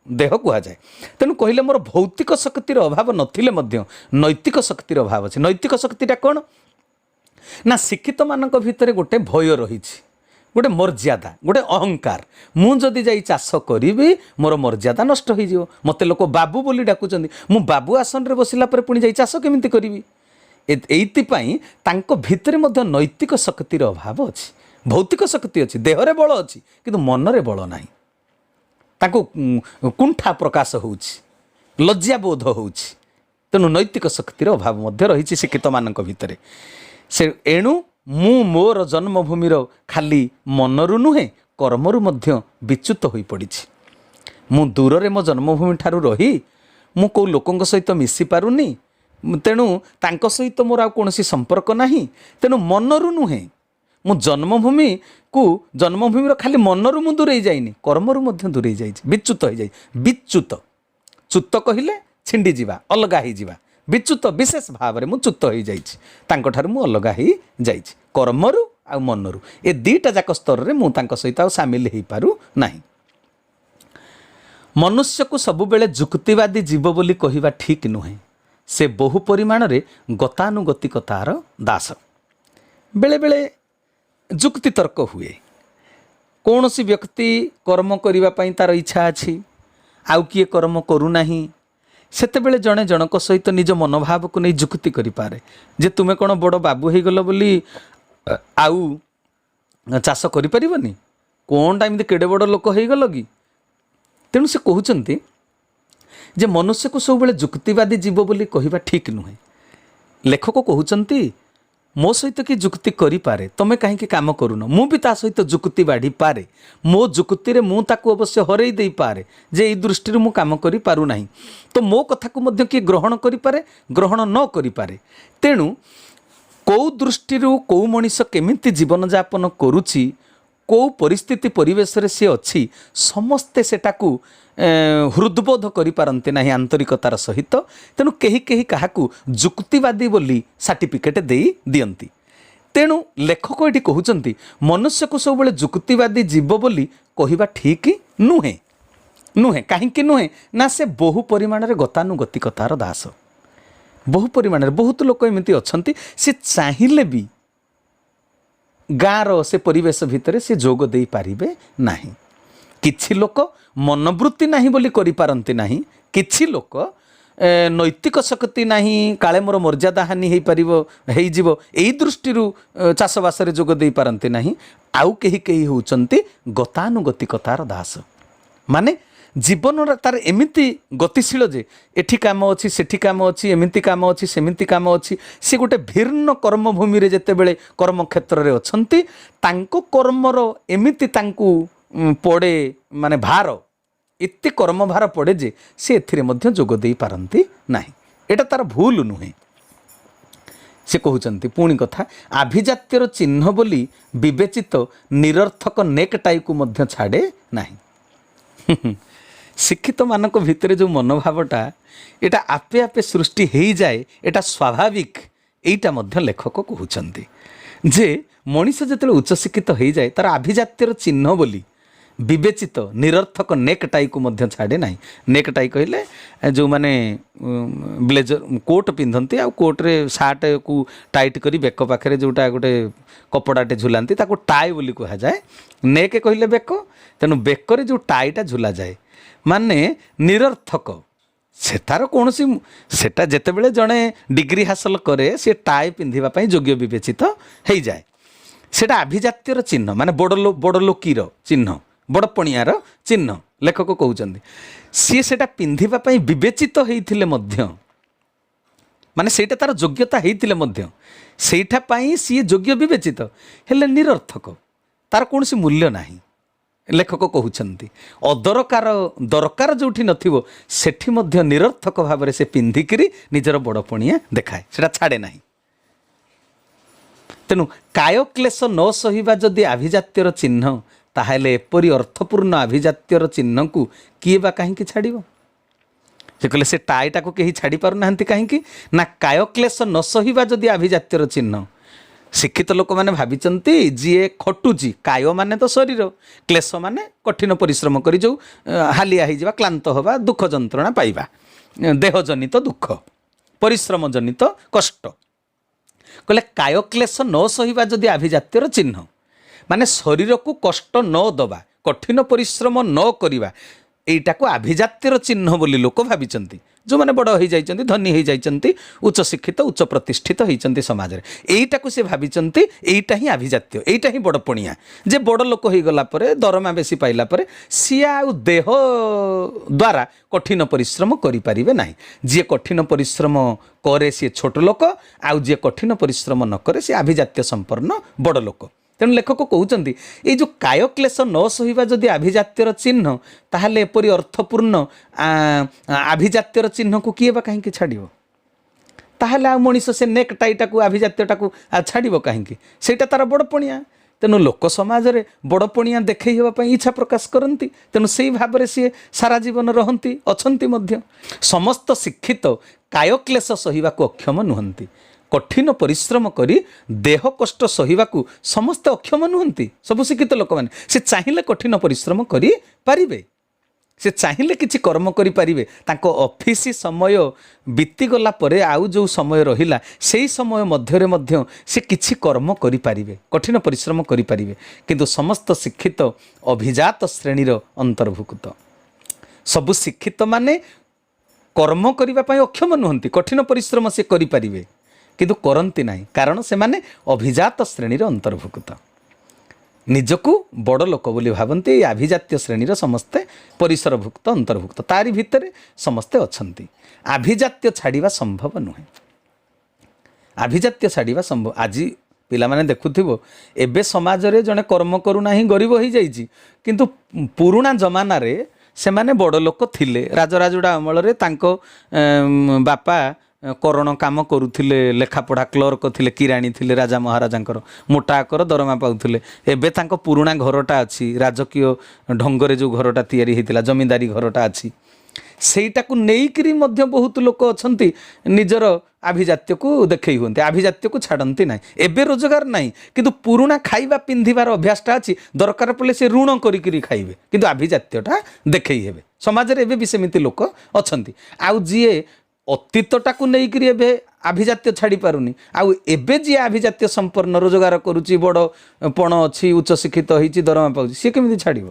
ଦେହ କୁହାଯାଏ। ତେଣୁ କହିଲେ ମୋର ଭୌତିକ ଶକ୍ତିର ଅଭାବ ନଥିଲେ ମଧ୍ୟ ନୈତିକ ଶକ୍ତିର ଅଭାବ ଅଛି। ନୈତିକ ଶକ୍ତିଟା କ'ଣ ନା, ଶିକ୍ଷିତମାନଙ୍କ ଭିତରେ ଗୋଟେ ଭୟ ରହିଛି, ଗୋଟେ ମର୍ଯ୍ୟାଦା, ଗୋଟେ ଅହଙ୍କାର। ମୁଁ ଯଦି ଯାଇ ଚାଷ କରିବି, ମୋର ମର୍ଯ୍ୟାଦା ନଷ୍ଟ ହେଇଯିବ। ମୋତେ ଲୋକ ବାବୁ ବୋଲି ଡାକୁଛନ୍ତି, ମୁଁ ବାବୁ ଆସନରେ ବସିଲା ପରେ ପୁଣି ଯାଇ ଚାଷ କେମିତି କରିବି? ଏଇଥିପାଇଁ ତାଙ୍କ ଭିତରେ ମଧ୍ୟ ନୈତିକ ଶକ୍ତିର ଅଭାବ ଅଛି। ଭୌତିକ ଶକ୍ତି ଅଛି, ଦେହରେ ବଳ ଅଛି, କିନ୍ତୁ ମନରେ ବଳ ନାହିଁ। ତାଙ୍କୁ କୁଣ୍ଠା ପ୍ରକାଶ ହେଉଛି, ଲଜ୍ଜାବୋଧ ହେଉଛି। ତେଣୁ ନୈତିକ ଶକ୍ତିର ଅଭାବ ମଧ୍ୟ ରହିଛି ଶିକ୍ଷିତମାନଙ୍କ ଭିତରେ। ସେ ଏଣୁ ମୁଁ ମୋର ଜନ୍ମଭୂମିର ଖାଲି ମନରୁ ନୁହେଁ, କର୍ମରୁ ମଧ୍ୟ ବିଚ୍ୟୁତ ହୋଇପଡ଼ିଛି। ମୁଁ ଦୂରରେ ମୋ ଜନ୍ମଭୂମି ଠାରୁ ରହି ମୁଁ କେଉଁ ଲୋକଙ୍କ ସହିତ ମିଶି ପାରୁନି। ତେଣୁ ତାଙ୍କ ସହିତ ମୋର ଆଉ କୌଣସି ସମ୍ପର୍କ ନାହିଁ। ତେଣୁ ମନରୁ ନୁହେଁ, ମୁଁ ଜନ୍ମଭୂମିକୁ, ଜନ୍ମଭୂମିର ଖାଲି ମନରୁ ମୁଁ ଦୂରେଇ ଯାଇନି, କର୍ମରୁ ମଧ୍ୟ ଦୂରେଇ ଯାଇଛି, ବିଚ୍ୟୁତ ହେଇଯାଇଛି। ବିଚ୍ୟୁତ, ଚ୍ୟୁତ କହିଲେ ଛିଣ୍ଡିଯିବା, ଅଲଗା ହେଇଯିବା। ବିଚ୍ୟୁତ, ବିଶେଷ ଭାବରେ ମୁଁ ଚ୍ୟୁତ ହେଇଯାଇଛି, ତାଙ୍କଠାରୁ ମୁଁ ଅଲଗା ହେଇଯାଇଛି। କର୍ମରୁ ଆଉ ମନରୁ, ଏ ଦୁଇଟା ଯାକ ସ୍ତରରେ ମୁଁ ତାଙ୍କ ସହିତ ଆଉ ସାମିଲ ହେଇପାରୁ ନାହିଁ। ମନୁଷ୍ୟକୁ ସବୁବେଳେ ଯୁକ୍ତିବାଦୀ ଜୀବ ବୋଲି କହିବା ଠିକ୍ ନୁହେଁ। ସେ ବହୁ ପରିମାଣରେ ଗତାନୁଗତିକତାର ଦାସ। ବେଳେବେଳେ ଯୁକ୍ତିତର୍କ ହୁଏ। କୌଣସି ବ୍ୟକ୍ତି କର୍ମ କରିବା ପାଇଁ ତାର ଇଚ୍ଛା ଅଛି, ଆଉ କିଏ କର୍ମ କରୁନାହିଁ। ସେତେବେଳେ ଜଣେ ଜଣଙ୍କ ସହିତ ନିଜ ମନୋଭାବକୁ ନେଇ ଯୁକ୍ତି କରିପାରେ ଯେ ତୁମେ କ'ଣ ବଡ଼ ବାବୁ ହେଇଗଲ ବୋଲି ଆଉ ଚାଷ କରିପାରିବନି? କ'ଣଟା ଏମିତି କେଡ଼େ ବଡ଼ ଲୋକ ହେଇଗଲ କି? ତେଣୁ ସେ କହୁଛନ୍ତି ଯେ ମନୁଷ୍ୟକୁ ସବୁବେଳେ ଯୁକ୍ତିବାଦୀ ଜୀବ ବୋଲି କହିବା ଠିକ୍ ନୁହେଁ। ଲେଖକ କହୁଛନ୍ତି, ମୋ ସହିତ କି ଯୁକ୍ତି କରିପାରେ, ତମେ କାହିଁକି କାମ କରୁନ? ମୁଁ ବି ତା ସହିତ ଯୁକ୍ତି ବାଢ଼ିପାରେ। ମୋ ଯୁକ୍ତିରେ ମୁଁ ତାକୁ ଅବଶ୍ୟ ହରେଇ ଦେଇପାରେ ଯେ ଏଇ ଦୃଷ୍ଟିରୁ ମୁଁ କାମ କରିପାରୁନାହିଁ। ତ ମୋ କଥାକୁ ମଧ୍ୟ କିଏ ଗ୍ରହଣ କରିପାରେ, ଗ୍ରହଣ ନ କରିପାରେ। ତେଣୁ କେଉଁ ଦୃଷ୍ଟିରୁ କେଉଁ ମଣିଷ କେମିତି ଜୀବନଯାପନ କରୁଛି, କେଉଁ ପରିସ୍ଥିତି ପରିବେଶରେ ସିଏ ଅଛି, ସମସ୍ତେ ସେଟାକୁ ହୃଦବୋଧ କରିପାରନ୍ତି ନାହିଁ ଆନ୍ତରିକତାର ସହିତ। ତେଣୁ କେହି କେହି କାହାକୁ ଯୁକ୍ତିବାଦୀ ବୋଲି ସାର୍ଟିଫିକେଟ୍ ଦେଇ ଦିଅନ୍ତି। ତେଣୁ ଲେଖକ ଏଠି କହୁଛନ୍ତି, ମନୁଷ୍ୟକୁ ସବୁବେଳେ ଯୁକ୍ତିବାଦୀ ଜୀବ ବୋଲି କହିବା ଠିକ୍ ନୁହେଁ। ନୁହେଁ କାହିଁକି ନୁହେଁ ନା, ସେ ବହୁ ପରିମାଣରେ ଗତାନୁଗତିକତାର ଦାସ। ବହୁ ପରିମାଣରେ ବହୁତ ଲୋକ ଏମିତି ଅଛନ୍ତି, ସେ ଚାହିଁଲେ ବି ଗାଁର ସେ ପରିବେଶ ଭିତରେ ସେ ଯୋଗ ଦେଇପାରିବେ ନାହିଁ। କିଛି ଲୋକ ମନୋବୃତ୍ତି ନାହିଁ ବୋଲି କରିପାରନ୍ତି ନାହିଁ। କିଛି ଲୋକ ନୈତିକ ଶକ୍ତି ନାହିଁ, କାଳେ ମୋର ମର୍ଯ୍ୟାଦା ହାନି ହେଇପାରିବ, ହେଇଯିବ, ଏଇ ଦୃଷ୍ଟିରୁ ଚାଷବାସରେ ଯୋଗ ଦେଇପାରନ୍ତି ନାହିଁ। ଆଉ କେହି କେହି ହେଉଛନ୍ତି ଗତାନୁଗତିକତାର ଦାସ। ମାନେ ଜୀବନର ତାର ଏମିତି ଗତିଶୀଳ ଯେ ଏଠି କାମ ଅଛି, ସେଠି କାମ ଅଛି, ଏମିତି କାମ ଅଛି, ସେମିତି କାମ ଅଛି। ସେ ଗୋଟେ ଭିନ୍ନ କର୍ମଭୂମିରେ ଯେତେବେଳେ କର୍ମକ୍ଷେତ୍ରରେ ଅଛନ୍ତି, ତାଙ୍କ କର୍ମର ଏମିତି ତାଙ୍କୁ ପଡ଼େ, ମାନେ ଭାର, ଏତେ କର୍ମଭାର ପଡ଼େ ଯେ ସେ ଏଥିରେ ମଧ୍ୟ ଯୋଗ ଦେଇପାରନ୍ତି ନାହିଁ। ଏଇଟା ତାର ଭୁଲ ନୁହେଁ। ସେ କହୁଛନ୍ତି ପୁଣି କଥା, ଆଭିଜାତ୍ୟର ଚିହ୍ନ ବୋଲି ବିବେଚିତ ନିରର୍ଥକ ନେକ୍ ଟାଇକୁ ମଧ୍ୟ ଛାଡ଼େ ନାହିଁ। ଶିକ୍ଷିତମାନଙ୍କ ଭିତରେ ଯେଉଁ ମନୋଭାବଟା, ଏଇଟା ଆପେ ଆପେ ସୃଷ୍ଟି ହେଇଯାଏ, ଏଇଟା ସ୍ୱାଭାବିକ। ଏଇଟା ମଧ୍ୟ ଲେଖକ କହୁଛନ୍ତି ଯେ ମଣିଷ ଯେତେବେଳେ ଉଚ୍ଚଶିକ୍ଷିତ ହେଇଯାଏ, ତାର ଆଭିଜାତ୍ୟର ଚିହ୍ନ ବୋଲି ବିବେଚିତ ନିରର୍ଥକ ନେକ୍ ଟାଇକୁ ମଧ୍ୟ ଛାଡ଼େ ନାହିଁ। ନେକ୍ ଟାଇ କହିଲେ ଯେଉଁମାନେ ବ୍ଲେଜର କୋଟ୍ ପିନ୍ଧନ୍ତି ଆଉ କୋଟ୍ରେ ସାର୍ଟକୁ ଟାଇଟ୍ କରି ବେକ ପାଖରେ ଯେଉଁଟା ଗୋଟେ କପଡ଼ାଟେ ଝୁଲାନ୍ତି, ତାକୁ ଟାଇ ବୋଲି କୁହାଯାଏ। ନେକ୍ କହିଲେ ବେକ। ତେଣୁ ବେକରେ ଯେଉଁ ଟାଇଟା ଝୁଲାଯାଏ, ମାନେ ନିରର୍ଥକ, ସେଟାର କୌଣସି, ସେଟା ଯେତେବେଳେ ଜଣେ ଡିଗ୍ରୀ ହାସଲ କରେ, ସେ ଟାଇ ପିନ୍ଧିବା ପାଇଁ ଯୋଗ୍ୟ ବିବେଚିତ ହେଇଯାଏ। ସେଟା ଆଭିଜାତ୍ୟର ଚିହ୍ନ, ମାନେ ବଡ଼ ଲୋକୀର ଚିହ୍ନ, ବଡ଼ ପଣିଆର ଚିହ୍ନ। ଲେଖକ କହୁଛନ୍ତି, ସିଏ ସେଟା ପିନ୍ଧିବା ପାଇଁ ବିବେଚିତ ହେଇଥିଲେ ମଧ୍ୟ, ମାନେ ସେଇଟା ତାର ଯୋଗ୍ୟତା ହେଇଥିଲେ ମଧ୍ୟ, ସେଇଟା ପାଇଁ ସିଏ ଯୋଗ୍ୟ ବିବେଚିତ ହେଲେ ନିରର୍ଥକ, ତାର କୌଣସି ମୂଲ୍ୟ ନାହିଁ। ଲେଖକ କହୁଛନ୍ତି, ଅଦରକାର, ଦରକାର ଯେଉଁଠି ନଥିବ, ସେଠି ମଧ୍ୟ ନିରର୍ଥକ ଭାବରେ ସେ ପିନ୍ଧିକିରି ନିଜର ବଡ଼ ପଣିଆ ଦେଖାଏ, ସେଟା ଛାଡ଼େ ନାହିଁ। ତେଣୁ କାୟ କ୍ଲେଶ ନ ସହିବା ଯଦି ଆଭିଜାତ୍ୟର ଚିହ୍ନ, ତାହେଲେ ଏପରି ଅର୍ଥପୂର୍ଣ୍ଣ ଆଭିଜାତ୍ୟର ଚିହ୍ନକୁ କିଏ ବା କାହିଁକି ଛାଡ଼ିବ? ସେ କହିଲେ, ସେ ଟାଇଟାକୁ କେହି ଛାଡ଼ି ପାରୁନାହାନ୍ତି କାହିଁକି ନା, କାୟ କ୍ଲେଶ ନ ସହିବା ଯଦି ଆଭିଜାତ୍ୟର ଚିହ୍ନ। ଶିକ୍ଷିତ ଲୋକମାନେ ଭାବିଛନ୍ତି, ଯିଏ ଖଟୁଛି, କାୟ ମାନେ ତ ଶରୀର, କ୍ଲେଶ ମାନେ କଠିନ ପରିଶ୍ରମ କରି ଯେଉଁ ହାଲିଆ ହେଇଯିବା, କ୍ଳାନ୍ତ ହେବା, ଦୁଃଖ ଯନ୍ତ୍ରଣା ପାଇବା, ଦେହଜନିତ ଦୁଃଖ, ପରିଶ୍ରମ ଜନିତ କଷ୍ଟ। କହିଲେ, କାୟକ୍ଲେଶ ନ ସହିବା ଯଦି ଆଭିଜାତ୍ୟର ଚିହ୍ନ, ମାନେ ଶରୀରକୁ କଷ୍ଟ ନ ଦେବା, କଠିନ ପରିଶ୍ରମ ନ କରିବା, ଏଇଟାକୁ ଆଭିଜାତ୍ୟର ଚିହ୍ନ ବୋଲି ଲୋକ ଭାବିଛନ୍ତି, ଯେଉଁମାନେ ବଡ଼ ହେଇଯାଇଛନ୍ତି, ଧନୀ ହେଇଯାଇଛନ୍ତି, ଉଚ୍ଚ ଶିକ୍ଷିତ, ଉଚ୍ଚ ପ୍ରତିଷ୍ଠିତ ହେଇଛନ୍ତି ସମାଜରେ, ଏଇଟାକୁ ସେ ଭାବିଛନ୍ତି ଏଇଟା ହିଁ ଆଭିଜାତ୍ୟ, ଏଇଟା ହିଁ ବଡ଼ ପଣିଆ। ଯେ ବଡ଼ ଲୋକ ହେଇଗଲା ପରେ, ଦରମା ବେଶୀ ପାଇଲା ପରେ, ସିଏ ଆଉ ଦେହ ଦ୍ୱାରା କଠିନ ପରିଶ୍ରମ କରିପାରିବେ ନାହିଁ। ଯିଏ କଠିନ ପରିଶ୍ରମ କରେ ସିଏ ଛୋଟ ଲୋକ, ଆଉ ଯିଏ କଠିନ ପରିଶ୍ରମ ନ କରେ ସିଏ ଆଭିଜାତ୍ୟ ସମ୍ପନ୍ନ ବଡ଼ ଲୋକ। ତେଣୁ ଲେଖକ କହୁଛନ୍ତି, ଏଇ ଯେଉଁ କାୟକ୍ଲେଶ ନ ସହିବା ଯଦି ଆଭିଜାତ୍ୟର ଚିହ୍ନ, ତାହେଲେ ଏପରି ଅର୍ଥପୂର୍ଣ୍ଣ ଆଭିଜାତ୍ୟର ଚିହ୍ନକୁ କିଏ ବା କାହିଁକି ଛାଡ଼ିବ? ତାହେଲେ ଆଉ ମଣିଷ ସେ ନେକ୍ ଟାଇଟାକୁ, ଆଭିଜାତ୍ୟଟାକୁ ଆଉ ଛାଡ଼ିବ କାହିଁକି? ସେଇଟା ତାର ବଡ଼ ପଣିଆ। ତେଣୁ ଲୋକ ସମାଜରେ ବଡ଼ ପଣିଆ ଦେଖେଇ ହେବା ପାଇଁ ଇଚ୍ଛା ପ୍ରକାଶ କରନ୍ତି। ତେଣୁ ସେଇ ଭାବରେ ସିଏ ସାରା ଜୀବନ ରହନ୍ତି, ଅଛନ୍ତି ମଧ୍ୟ। ସମସ୍ତ ଶିକ୍ଷିତ କାୟକ୍ଲେଶ ସହିବାକୁ ଅକ୍ଷମ ନୁହନ୍ତି। କଠିନ ପରିଶ୍ରମ କରି ଦେହ କଷ୍ଟ ସହିବାକୁ ସମସ୍ତେ ଅକ୍ଷମ ନୁହନ୍ତି। ସବୁ ଶିକ୍ଷିତ ଲୋକମାନେ ସେ ଚାହିଁଲେ କଠିନ ପରିଶ୍ରମ କରିପାରିବେ, ସେ ଚାହିଁଲେ କିଛି କର୍ମ କରିପାରିବେ। ତାଙ୍କ ଅଫିସ ସମୟ ବିତିଗଲା ପରେ ଆଉ ଯେଉଁ ସମୟ ରହିଲା, ସେଇ ସମୟ ମଧ୍ୟରେ ମଧ୍ୟ ସେ କିଛି କର୍ମ କରିପାରିବେ, କଠିନ ପରିଶ୍ରମ କରିପାରିବେ। କିନ୍ତୁ ସମସ୍ତ ଶିକ୍ଷିତ ଅଭିଜାତ ଶ୍ରେଣୀର ଅନ୍ତର୍ଭୁକ୍ତ। ସବୁ ଶିକ୍ଷିତମାନେ କର୍ମ କରିବା ପାଇଁ ଅକ୍ଷମ ନୁହନ୍ତି। କଠିନ ପରିଶ୍ରମ ସେ କରିପାରିବେ, କିନ୍ତୁ କରନ୍ତି ନାହିଁ, କାରଣ ସେମାନେ ଅଭିଜାତ ଶ୍ରେଣୀର ଅନ୍ତର୍ଭୁକ୍ତ। ନିଜକୁ ବଡ଼ ଲୋକ ବୋଲି ଭାବନ୍ତି। ଏଇ ଆଭିଜାତ୍ୟ ଶ୍ରେଣୀର ସମସ୍ତେ ପରିସରଭୁକ୍ତ, ଅନ୍ତର୍ଭୁକ୍ତ, ତାରି ଭିତରେ ସମସ୍ତେ ଅଛନ୍ତି। ଆଭିଜାତ୍ୟ ଛାଡ଼ିବା ସମ୍ଭବ ନୁହେଁ। ଆଭିଜାତ୍ୟ ଛାଡ଼ିବା ସମ୍ଭବ। ଆଜି ପିଲାମାନେ ଦେଖୁଥିବ, ଏବେ ସମାଜରେ ଜଣେ କର୍ମ କରୁନାହିଁ, ଗରିବ ହେଇଯାଇଛି। କିନ୍ତୁ ପୁରୁଣା ଜମାନାରେ ସେମାନେ ବଡ଼ ଲୋକ ଥିଲେ। ରାଜରାଜୁଡ଼ା ଅମଳରେ ତାଙ୍କ ବାପା କରଣ କାମ କରୁଥିଲେ, ଲେଖାପଢ଼ା କ୍ଲର୍କ ଥିଲେ, କିରାଣୀ ଥିଲେ, ରାଜା ମହାରାଜାଙ୍କର ମୋଟା ଆକର ଦରମା ପାଉଥିଲେ। ଏବେ ତାଙ୍କ ପୁରୁଣା ଘରଟା ଅଛି, ରାଜକୀୟ ଢଙ୍ଗରେ ଯେଉଁ ଘରଟା ତିଆରି ହେଇଥିଲା, ଜମିଦାରୀ ଘରଟା ଅଛି। ସେଇଟାକୁ ନେଇକରି ମଧ୍ୟ ବହୁତ ଲୋକ ଅଛନ୍ତି, ନିଜର ଆଭିଜାତ୍ୟକୁ ଦେଖେଇ ହୁଅନ୍ତି, ଆଭିଜାତ୍ୟକୁ ଛାଡ଼ନ୍ତି ନାହିଁ। ଏବେ ରୋଜଗାର ନାହିଁ, କିନ୍ତୁ ପୁରୁଣା ଖାଇବା ପିନ୍ଧିବାର ଅଭ୍ୟାସଟା ଅଛି। ଦରକାର ପଡ଼ିଲେ ସେ ଋଣ କରିକିରି ଖାଇବେ, କିନ୍ତୁ ଆଭିଜାତ୍ୟଟା ଦେଖେଇ ହେବେ। ସମାଜରେ ଏବେ ବି ସେମିତି ଲୋକ ଅଛନ୍ତି। ଆଉ ଯିଏ ଅତୀତଟାକୁ ନେଇକରି ଏବେ ଆଭିଜାତ୍ୟ ଛାଡ଼ି ପାରୁନି, ଆଉ ଏବେ ଯିଏ ଆଭିଜାତ୍ୟ ସମ୍ପନ୍ନ, ରୋଜଗାର କରୁଛି, ବଡ଼ ପଣ ଅଛି, ଉଚ୍ଚଶିକ୍ଷିତ ହେଇଛି, ଦରମା ପାଉଛି, ସିଏ କେମିତି ଛାଡ଼ିବ?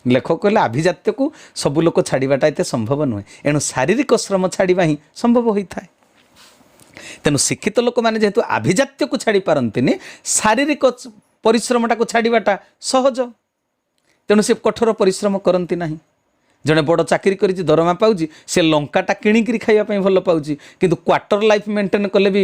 ଲେଖକ କହିଲେ, ଆଭିଜାତ୍ୟକୁ ସବୁ ଲୋକ ଛାଡ଼ିବାଟା ଏତେ ସମ୍ଭବ ନୁହେଁ। ଏଣୁ ଶାରୀରିକ ଶ୍ରମ ଛାଡ଼ିବା ହିଁ ସମ୍ଭବ ହୋଇଥାଏ। ତେଣୁ ଶିକ୍ଷିତ ଲୋକମାନେ ଯେହେତୁ ଆଭିଜାତ୍ୟକୁ ଛାଡ଼ି ପାରନ୍ତିନି, ଶାରୀରିକ ପରିଶ୍ରମଟାକୁ ଛାଡ଼ିବାଟା ସହଜ। ତେଣୁ ସେ କଠୋର ପରିଶ୍ରମ କରନ୍ତି ନାହିଁ। ଜଣେ ବଡ଼ ଚାକିରି କରିଛି, ଦରମା ପାଉଛି, ସେ ଲଙ୍କାଟା କିଣିକିରି ଖାଇବା ପାଇଁ ଭଲ ପାଉଛି। କିନ୍ତୁ କ୍ୱାର୍ଟର ଲାଇଫ୍ ମେଣ୍ଟେନ୍ କଲେ ବି